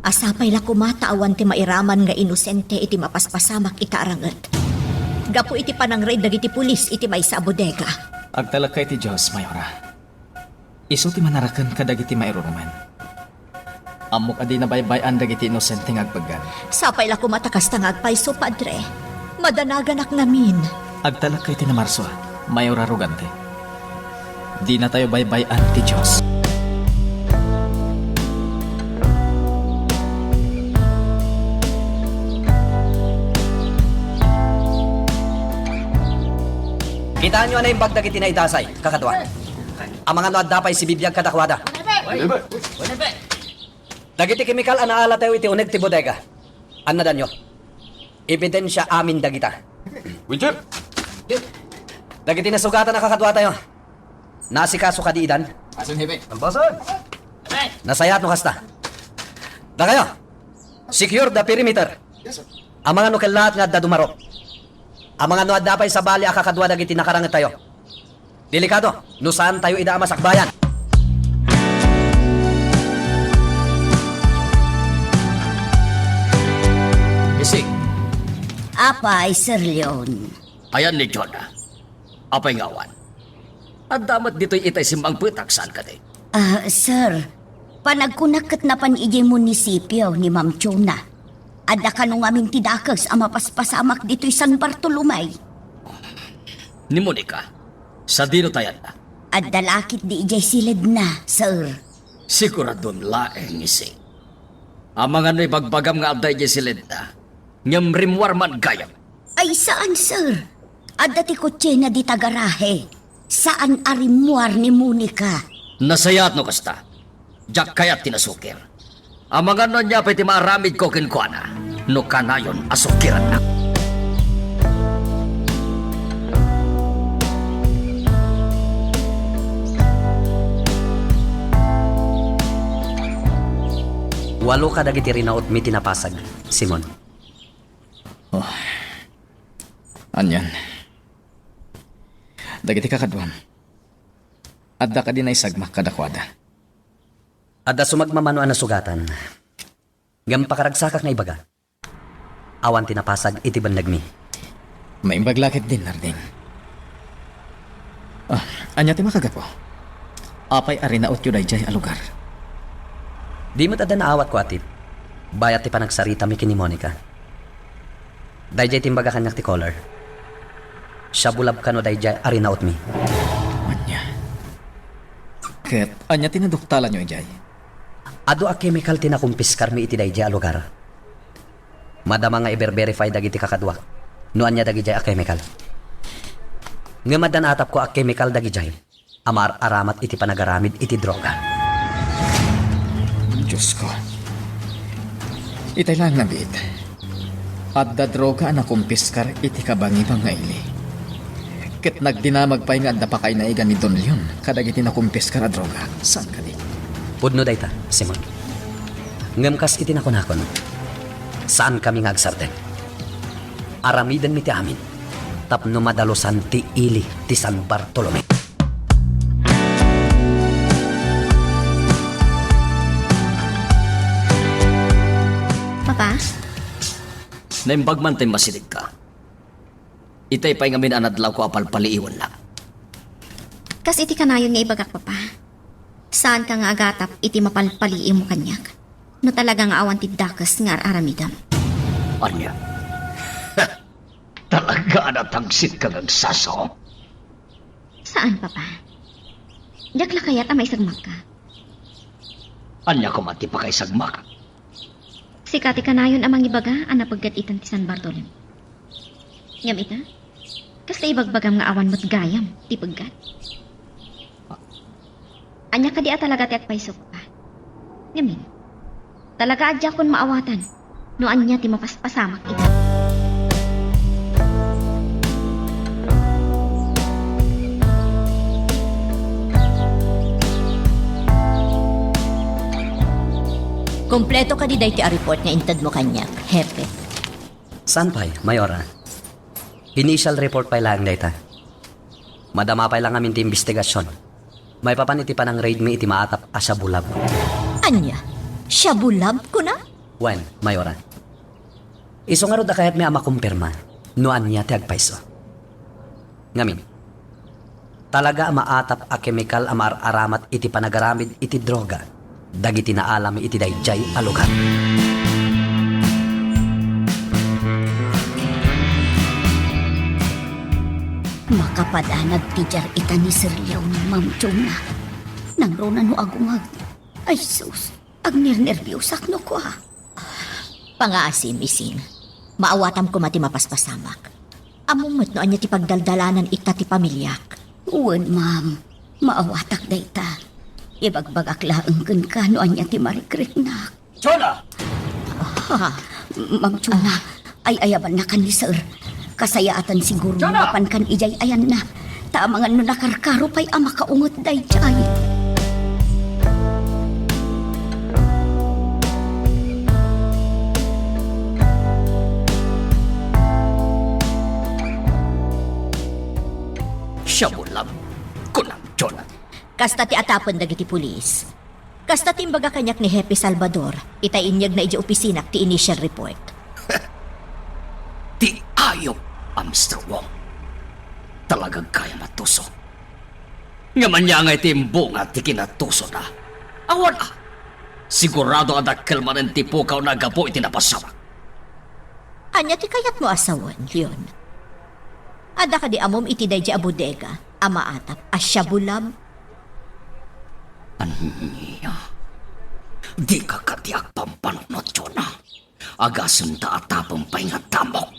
a sapay la koma ta awan ti mairaman nga inosente iti mapaspasamak ita a ranget. Gapu iti panangred dagiti pulis iti maysa a bodega. Agtalekka iti Dios, Mayora. Isu ti manaraken kadagiti mairurumen. Ammok a dina baybay-an dagiti inosente nga agpeggad. Sapay la koma ta kasta nga agpayso, Padre. Madanaganak ngamin. Agtalekka iti Namarso, Mayora Rogante. Dinatayo baybay-an ti Dios. Kitaenyo a naimbag dagiti naidasay, kakaduan. Amangan no adda pay sibibiag kadakuada. Dagiti kemikal a naalatayo iti uneg ti bodega. Annadanyo. Ebidensia amin dagita. Wen, Chief. Dagiti nasugatan a kakaduatayo. Naasikaso kadi idan? Asin, Hepe. Ambasan. Nasayaat no kasta. Dakayo. Secure the perimeter. Yes, sir. Amangan no kellaat nga adda dumaro. Amangan no adda pay sabali a kakadua dagiti nakarangetayo. Delikado no saantayo ida a masakbayan. Ising. Apay, Sir Leon. Ayan ni Jonah. Apay nga awan? Adda met ditoy itay simmangpetak, saan kadi? Ah, sir, panagkunak ket napan idiay munisipio ni Ma'am Jonah. Adda kano ngamin ti dakes a mapaspasamak ditoy San Bartolome. Ni Monica, sadino tayanna? Adda la ketdi idiay siledna, sir. Siguradom laeng, Ising. Amangan no ibagbagam nga adda idiay siledna, ngem rimmuar man gayam. Ay, saan, sir. Adda ti kotsena dita garahe. Saan a rimmuar ni Monica. Nasayaat no kasta. Diak kayat ti nasukir. Amangan no ania pay ti maaramidko kenkuana no kanayon a sukirannak. Walo kadagiti rinautmi ti napasag, Simon. Oh. Anian? Dagiti kakaduam, adda kadi naisagmak kadakuada? Adda sumagmamano a nasugatan. Ngem pakaragsakak nga ibaga, awan ti napasag iti bannagmi. Maimbag la ketdin, Harding. Ania ti makagapu? Apay a rinautyo daydiay a lugar? Di met adda naawatko a tip, bayat ti panagsaritami ken ni Monica. Daydiay ti imbaga kaniak ti caller. Shabu Lab kano daydiay a rinautmi. Ania? Ket ania ti naduktalanyo idiay? Adu a chemical ti nakumpiskarmi iti daydiay a lugar. Madama nga iber-verify dagiti kakaduak no ania dagidiay a chemical. Ngem adda naatapko a chemical dagidiay a maar-aramat iti panagaramid iti droga. Diosko. Itay laeng nga biit. Adda droga a nakumpiskar iti kabangibang nga ili. Ket nagdinamag pay nga adda pakainaigan ni Don Leon kadagiti nakumpiskar a droga. Saan kadi? Pudno dayta, Simon. Ngem kas iti nakunakon, saankami nga agsardeng. Aramidenmi ti amin tapno madalusan ti ili ti San Bartolome. Papa? Naimbag man ti masidegka. Itay pay ngamin a nadlawko a palpaliiwennak. Kas iti kanayon nga ibagak, Papa, saanka nga agatap iti mapalpaliiwmo kaniak no talaga nga awan ti dakes nga ar-aramidem. Ania? Talaga a natagsitka nga agsasao? Saan, Papa. Diak la kayat a maisagmakka. Ania koma ti pakaisagmak? Sika ti kanayon a mangibaga a napegget itan ti San Bartolome. Ngem ita, kasta ibagbagam nga awan met gayam ti peggat. Ania kadi a talaga ti agpayso, Papa? Ngamin, talaga a diakon maawatan no ania ti mapaspasamak ita. Kompleto kadi daytoy a report nga intedmo kaniak, Hepe? Saan pay, Mayora. Initial report pay laeng dayta. Madama pay la ngamin ti imbestigasion maipapan iti panang-raid mi iti maatap a Shabu Lab. Ania? Shabu Lab, kuna? Wen, Mayora. Isu ngarud a kayatmi a makumpirma no ania ti agpayso. Ngamin, talaga a maatap a kemikal a maar-aramat iti panagaramid iti droga dagiti naalami iti daydiay a lugar. Makapadanag ti diar ita ni Sir Leon, Ma'am Jonah. Nangruna no agungag. Ay sus, agnernerbiosak no kua. Pangaasim, Ising. Maawatam koma ti mapaspasamak. Ammom met no ania ti pagdaldalanan ita ti pamiliak. Wen, ma'am. Maawatak dayta. Ibagbagak laeng kenka no ania ti marikriknak. Jonah! Ha? Ma'am Jonah, ay-ayabannakan ni Sir. Kasayaatan siguro no Jonah! Mapankan idiay ayanna. Ta amangan no nakarkaro pay a makaunget daydiay. Shabu Lab, kunam, Jonah. Kasta ti atapen dagiti pulis. Kasta ti imbaga kaniak ni Hepe Salvador, itay inyegna idiay opisinak ti initial report. Ti ayop a Mister Wong. Talaga gayam a tuso. Ngem ania ngay ti imbunga ti kinatusoda? Awan a. Sigurado a dakkel manen ti pukawna gapu iti napasamak. Ania ti kayatmo a sawen, Leon? Adda kadi ammom iti daydiay a bodega a maatap a Shabu Lab? Ania? Dika kadi agpampanunot, Jonah. Agasem ta atapen pay nga addamok.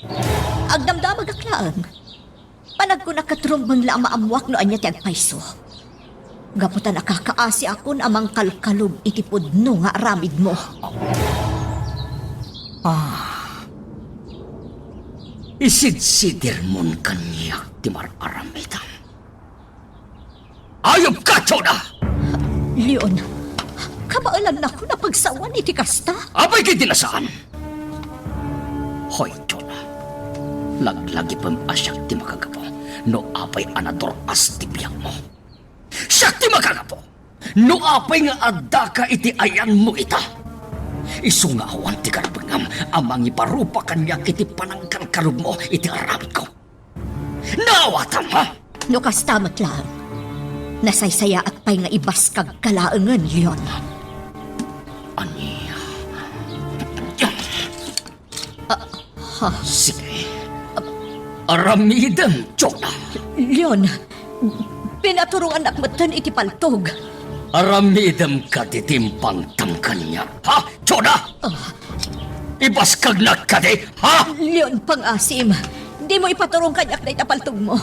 Agdamdamagak laeng. Panagkunak ket rumbeng la a maammoak no ania ti agpayso. Gapu ta nakakaasiakon a mangkalkalub iti pudno nga aramidmo. Ah. Isidsidirmon kaniak ti mar-aramidem. Ayupka, Jonah! Leon, kabaelannakon a pagsawan iti kasta. Apay ketdi a saan? Hoy, Jonah, laglagipem a siak ti makagapu no apay a nadur-as ti biagmo. Siak ti makagapu no apay nga addaka iti ayanmo ita. Isu nga awan ti karbengam a mangiparupa kaniak iti panangkalkalubmo iti aramidko. Naawatam, ha? No kasta met laeng, Nasaysayaat pay nga ibaskagka laengen, Leon. Ania? Ah, ha? Sige. Aramidem, Jonah. Leon, pinaturongannak metten iti paltog. Aramidem kadi ti impangtam kaniak, ha, Jonah? Ah. Ibaskagnak kadi, ha? Leon, pangasim. Dimo ipaturong kaniak dayta paltogmo.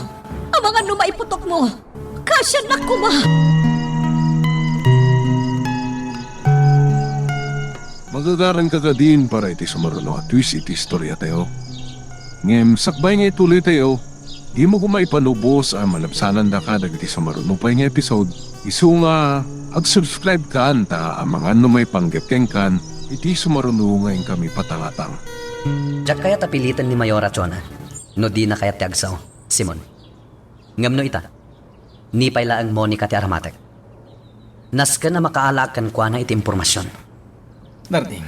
Amangan no maiputokmo. Kasiannak koma. Magagaranka kadin para iti sumaruno a twist iti istoriatayo. Ngem sakbay nga ituloytayo, dimo koma ipanubos a malabsanandaka dagiti sumaruno pay nga episode. Isu nga ag-subscribe kan ta amangan no maipanggep kenkan iti sumaruno nga inkami patangatang. Diak kayat a piliten ni Mayora, Jonah, no dina kayat ti agsao, Simon. Ngem no ita, ni pay laeng Monica ti aramatek. Nasken a makaalaak kenkuana iti impormasion. Narding,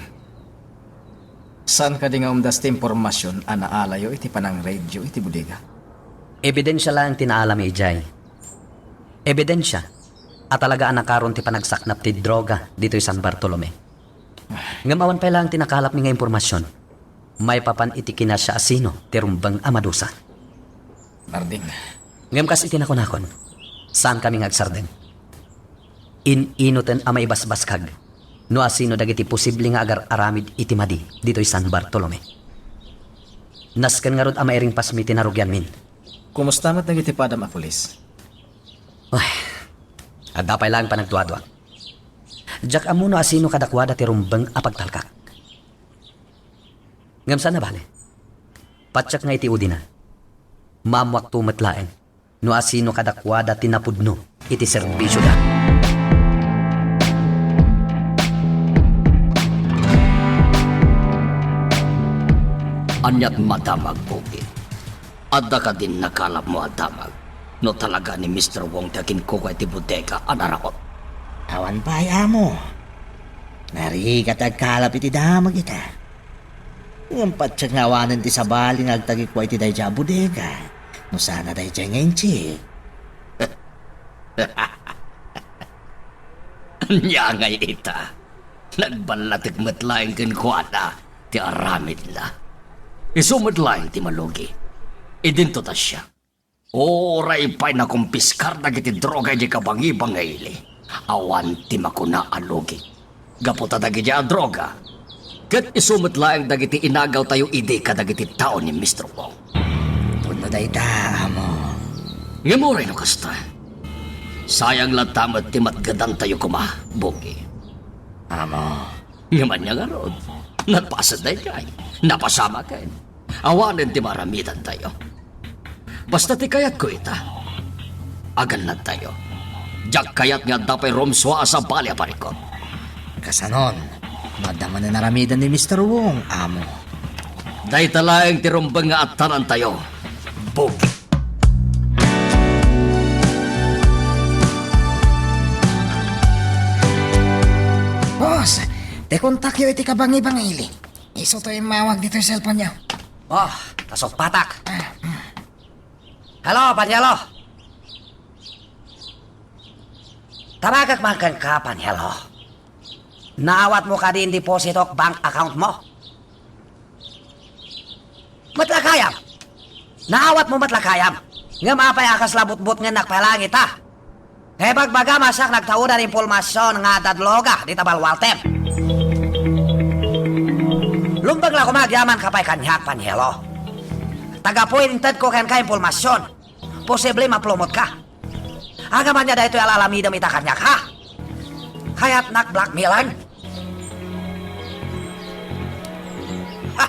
saan kadi nga umdas ti impormasion a naalayo iti panangradio iti bodega? Ebidensia laeng ti naalami idiay. Ebidensia a talaga a nakaron ti panagsaknap ti droga ditoy San Bartolome. Ngem awan pay laeng ti nakalapmi nga impormasion maipapan iti kinasiasino ti rumbeng a madusa. Narding. Ngem kas iti nakunakon, saankami nga agsardeng. In-inoten a maibasbaskag no asino dagiti posible nga agar-aramid iti madi ditoy San Bartolome. Nasken ngarud a mairingpasmi ti narugianmin. Kumusta met dagiti padam a pulis? Ay, adda pay laeng panagduaduak. Diak ammo no asino kadakuada ti rumbeng a pagtalkak. Ngem saan a bale. Patiek nga iti udina, maammoakto met laeng no asino kadakuada ti napudno iti serbisioda. Aniat madamag, Pogi? Adda kadin nakalapmo a damag no talaga ni Mister Wong ti aginkukua iti bodega a naraot? Awan pay, amo. Narigat ti agkalap iti damag ita. Ngem patiek nga awanen ti sabali nga agtagikua iti daydiay a bodega no saan a daydiay nga inchik. Ania ngay ita? Nagballatek met laeng kenkuana ti aramidna. Isu met laeng ti malugi. Idinto ta siak. Uray pay nakumpiskar dagiti droga idiay kabangi-bangili, awan ti makuna a lugi. Gapu ta dagidiay a droga, ket isu met laeng dagiti inagawtayo idi kadagiti tao ni Mister Wong. Pudno dayta, amo. Ngem uray no kasta, sayang latta met ti matgedantayo koma, Pogi. Amo. Ngem ania ngarud? Napasek daydiay. Napasamaken. Awanen ti maaramidantayo. Basta ti kayatko ita, agannadtayo. Diak kayat nga adda pay rumsua a sabali a parikut. Kasanon, no adda manen aramiden ni Mister Wong, amo. Dayta laeng ti rumbeng nga attanantayo, Pogi. Boss, ti kontakyo iti kabangi-bangili. Isu to immawag ditoy cellphone-yo. Oh, kasuppatak. Ah, hmm. Hello, Panyelo. Tabagak man kenka, Panyelo. Naawatmo kadi in depositok bank account mo? Met lakayam. Naawatmo met lakayam. Ngem apay a kasla butbutngennak pay laeng ita? Ibagbagam a siak nagtaudan impormasion nga adda droga dita balwaltem. Lumbeng la koma agyamanka pay kaniak, Panyelo. Tagapuy intedko kenka impormasion. Posible maplumotka. Ania man daytoy a aramidem ita kaniak, ha? Kayatnak blackmailen? Ha?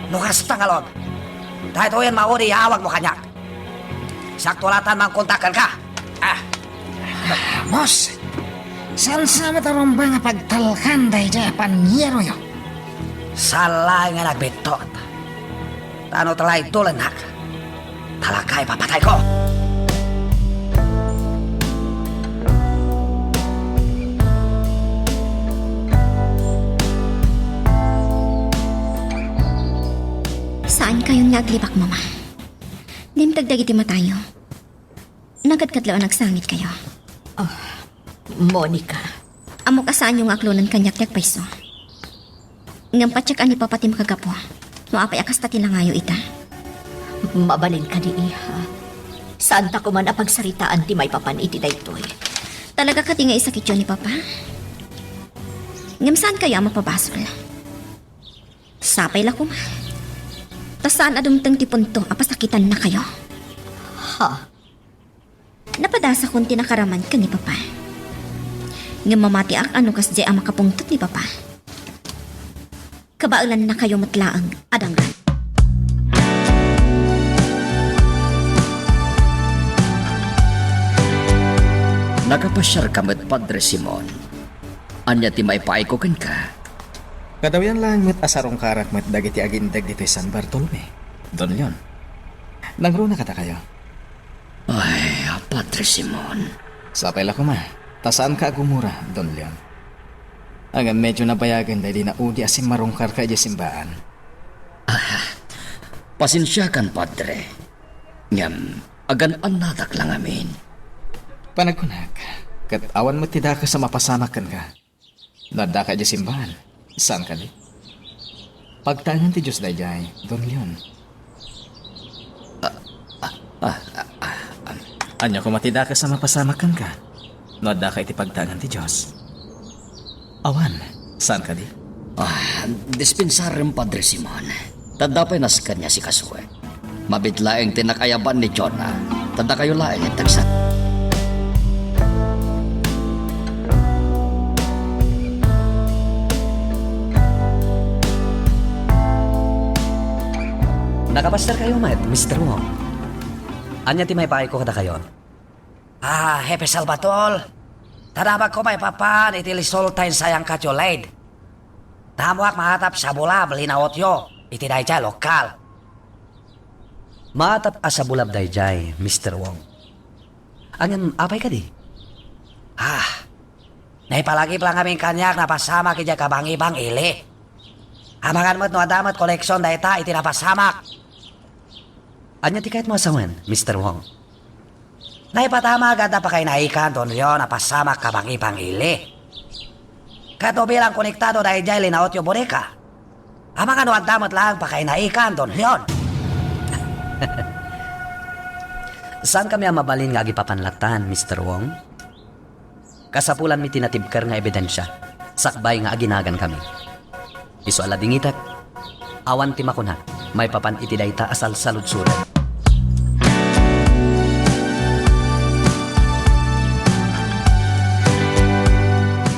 No kasta ngarud, daytoyen maudi yaawagmo kaniak. Siak to latta mangkontak kenka. Ah. Boss, saan sa met a rumbeng a pagtalkan daydiay a panyeroyo? Saan laeng nga nagbittot. Ta no talaga idulennak, talaga ipapatayko. Saan kayon nga aglibak, Mama? Dimteg dagiti matayo. Nagkadkadlaw a nagsangitkayo. Ah, Monica. Ammok a saanyo nga aklonen kaniak ti agpayso. Ngem patiek a ni Papa ti makagapu no apay a kasta ti langayo ita. Mabalin kadi, iha. Saanta koman a pagsaritaan ti maipapan iti daytoy. Talaga kadi nga isakityo ni Papa? Ngem saankayo a mapabasol? Sapay la koma. Ta saan a dumteng ti punto a pasakitannakayo. Ha? Napadasakon ti nakaraman ken ni Papa. Ngem mamatiak a no kasdiay a makapungtot ni Papa, kabaelannakayo met laeng a dangan. Nakapasiarka met, Padre Simon. Ania ti maipaayko kenka? Kadawian laeng met a sarungkarak met dagiti agindeg ditoy San Bartolome, Don Leon. Nangruna kadakayo? Ay, Padre Simon. Sapay la koma, ta saanka a gumura, Don Leon. Ngem medyo nabayagen daydi naudi a simmarungkarka idiay simbaan. Ah, pasensiakan, Padre. Ngem, agan-annadak la ngamin. Panagkunak, ket awan met ti dakes a mapasamak kenka. No addaka idiay simbaan, saan kadi? Pagtaengen ti Dios daydiay, Don Leon. Ah, ah, ah, ah, ah. Ania koma ti dakes a mapasamak kenka no addaka iti pagtaengen ti Dios? Awan, saan kadi? Ah, dispensarem, Padre Simon. Ta adda pay nasken nga sikasuek. Mabiit laeng ti nakayaban ni Jonah, ta dakayo laeng integsa. Nakapasterkayo met, Mister Wong. Ania ti maipaayko kadakayo? Ah, Hepe Salvador, ta damagko maipapan iti resulta ti sayangkatyo laid. Ta ammoak maatap sabulab linautyo iti daydiay lokal. Maatap a sabulab daydiay, Mister Wong. Ngem apay kadi? Ah, naipalagip la ngamin kaniak napasamak idiay kabangibang ili. Amangan met no adda met koleksion dayta iti napasamak. Ania ti kayatmo a sawen, Mister Wong? Naipatamag adda pakainaikan, Don Leon, a pasamak kabangibang ili. Ket no bilang konektado daydiay linautyo bodega, amangan no adda met laeng pakainaikan, Don Leon. Saankami a mabalin nga agipapan latan, Mister Wong. Kasapulanmi ti natibker nga ebidensia, sakbay nga aginagankami. Isu a ladingitek, awan ti makunak maipapan iti dayta a salsaludsodan.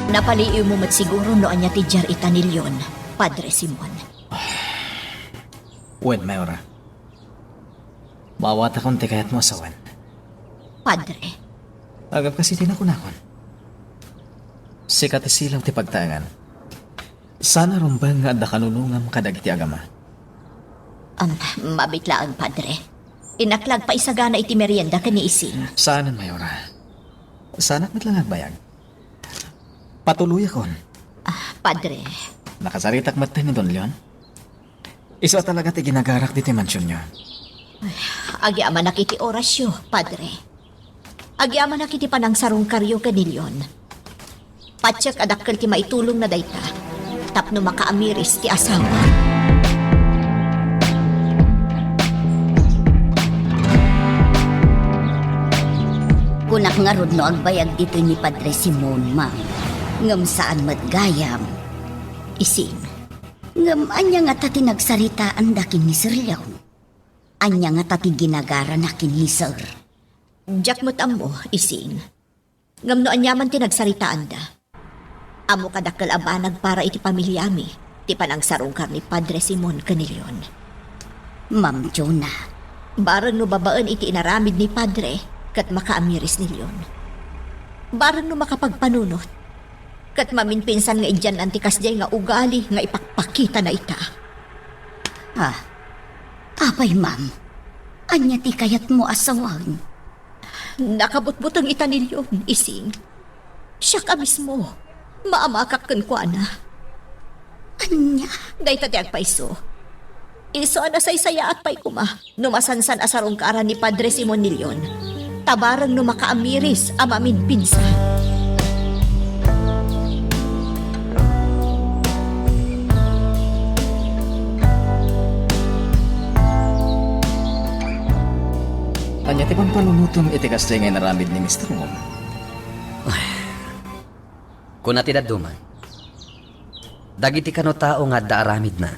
Napaliiwmo met siguro no ania ti diar ita ni Leon, Padre Simon. Wen, Mayora. Maawatakon ti kayatmo a sawen. Padre. Agap kasi ti nakunakon. Sika ti silaw ti pagtaengan. Saan a rumbeng nga adda kanunongam kadagiti agama. Am, mabiit laeng, Padre. Innak la agpaisagana iti merienda ken ni Ising. Saanen, Mayora. Saanak met la nga agbayag. Patuloyakon. Ah, Padre. Nakasaritak met ni Don Leon? Isu a talaga ti ginagarak ditoy mansionyo. Ay, agyamanak iti orasyo, Padre. Agyamanak iti panangsarungkaryo ken ni Leon. Patiek a dakkel ti maitulongna dayta tapno makaamiris ti asawa. Kunak ngarud no agbayag ditoy ni Padre Simon, ma'am. Ngem saan met gayam. Ising. Ngem ania ngata ti nagsaritaanda ken ni Sir Leon? Ania ngata ti ginagarana ken ni Sir? Diak met ammo, Ising. Ngem no aniaman ti nagsaritaanda, ammo kadakkel a banag para iti pamiliami ti panangsarungkar ni Padre Simon ken ni Leon. Ma'am Jonah. Bareng no babaen iti inaramid ni Padre ket makaamiris ni Leon. Bareng no makapagpanunot ket maminpinsan nga idiannan ti kasdiay nga ugali nga ipakpakitana ita. Ah, apay, ma'am? Ania ti kayatmo a sawen? Nakabutbuteng ita ni Leon, Ising. Siak a mismo, maamakak kenkuana. Ania? Dayta ti agpayso. Isu a nasaysayaat pay koma no masansan a sarungkaran ni Padre Simon ni Leon. Ta bareng no makaamiris a maminpinsan. Ania ti pampanunotem iti kasdiay nga inaramid ni Mister Wong? Kuna ti dadduma, dagiti kano tao nga adda aramidna,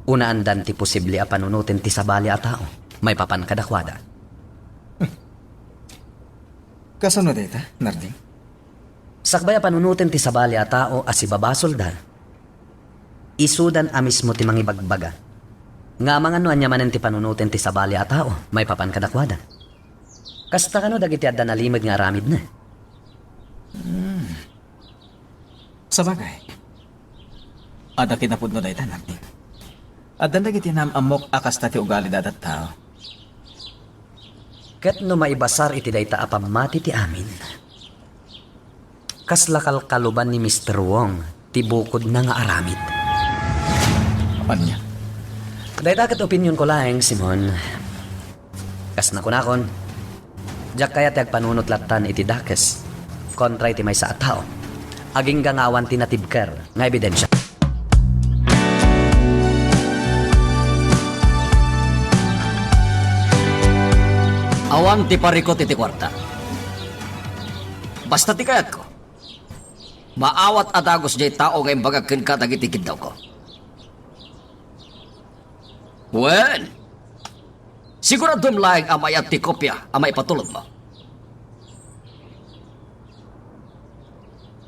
unaandan ti posible a panunoten ti sabali a tao maipapan kadakuada. Kasano dayta, Narding? Sakbay a panunoten ti sabali a tao a sibabasolda, isudan a mismo ti mangibagbaga nga amangan no ania manen ti panunoten ti sabali a tao maipapan kadakuada. Kasta kano dagiti adda nalimed nga aramidna? Hmm. Sabagay, adda kinapudno dayta, Narding. Addan dagiti naam-ammok a kasta ti ugali da tattao. Ket no maibasar iti dayta a pammati ti amin, kasla kalkaluban ni Mister Wong ti bukodna nga aramid. Ania? Dayta ket opinionko laeng, Simon. Kas nakunakon, diak kayat ti agpanunot lattan iti dakes kontra iti maysa a tao. Agingga nga awan ti natibker nga ebidensia. Awan ti parikut iti kuarta. Basta ti kayatko, maawat a dagus diay tao nga imbagak kenka dagiti kiddawko. Wen, siguradom laeng a mayat ti kopia a maipatulodmo.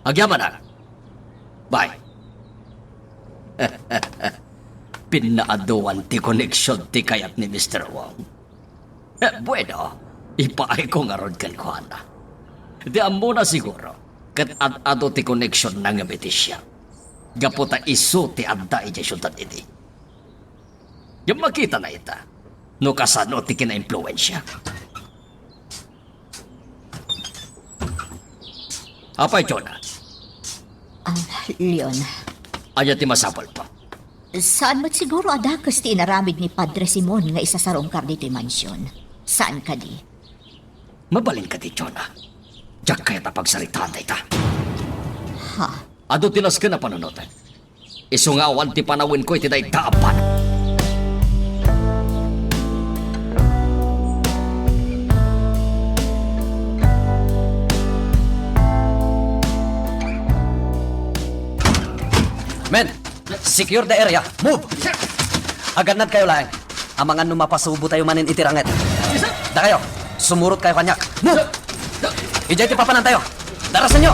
Agyamanak. Bye. Pinnaaduan ti koneksion ti kayat ni Mister Wong. Eh, bueno, ipaayko ngarud kenkuana. Ti ammona siguro, ket ad-adu ti koneksionna ngem iti siak. Gapu ta isu ti adda idiay siudad idi. Ngem makitana ita, no kasano ti kinaimpluensia. Apay, Jonah? Ah, Leon. Ania ti masapulmo? Saan met siguro a dakes ti inaramid ni Padre Simon nga isasarungkar ditoy mansion? Saan kadi? Mabalin kadi, Jonah? Diak kayat a pagsaritaan dayta. Ha? Adu ti nasken a panunoten. Isu nga awan ti panawenko iti dayta a banag. Men, secure the area. Move! Agannad kayo laeng. Amangan no mapasubo tayo manen iti ranget. Dakayo, sumurot kayo kaniak. Move! Idiay ti papanantayo. Darasenyo!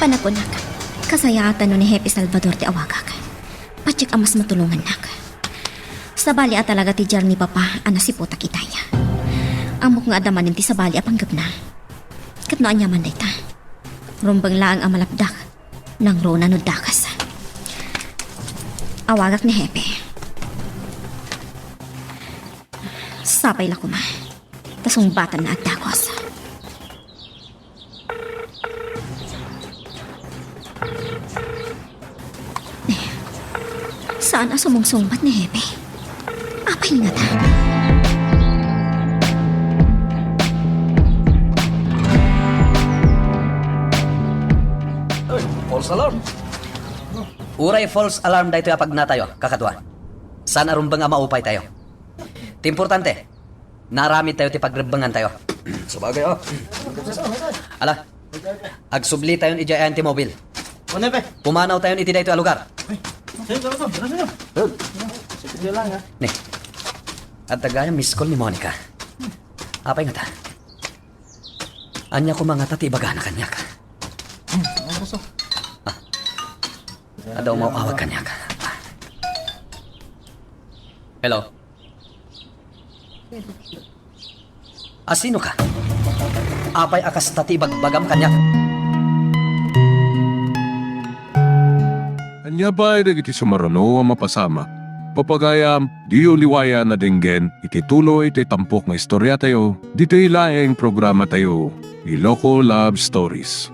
Panakunak, kasayaatan no ni Hepe Salvador ti awagak. Patiek a mas matulongannak. Sabali a talaga ti diar ni Papa a nasiputak itay. Ammok nga adda manen ti sabali a panggepna. Ket no ania man dayta, rumbeng laeng a malapdak. Nangruna no dakes. Awagak ni Hepe. Sapay la koma. Ta sungbatanna a dagus. Saan a sumungsungbat ni Hepe? Apay ngata? Ay, false alarm. Uray false alarm daytoy a pagnatayo, kakadua. Saan a rumbeng a maupay tayo. Ti importante, naaramid tayo ti pagrebbengan tayo. Sabagay, ah. Ala, agsubli tayon idiay ayan ti mobil. Ano, pe? Pumanaw tayon iti daytoy a lugar. Sir, sir, sir, sir, sir. Sir, sir lang, ah. Ni, adda gayam miss call ni Monica. Apay ngata? Ania koma ngata ti ibagana kaniak? Hmm, ano gusto? Ah. Adda umaw-awag kaniak. Hello? Asino ka? Apay a kasta ti ibagbagam kaniak? Ania pay dagiti sumaruno a mapasamak? Pagayam, diyo liwayan a denggen iti tuloy ti tampok nga istoriatayo, ditoy laeng programatayo, Iloko Love Stories.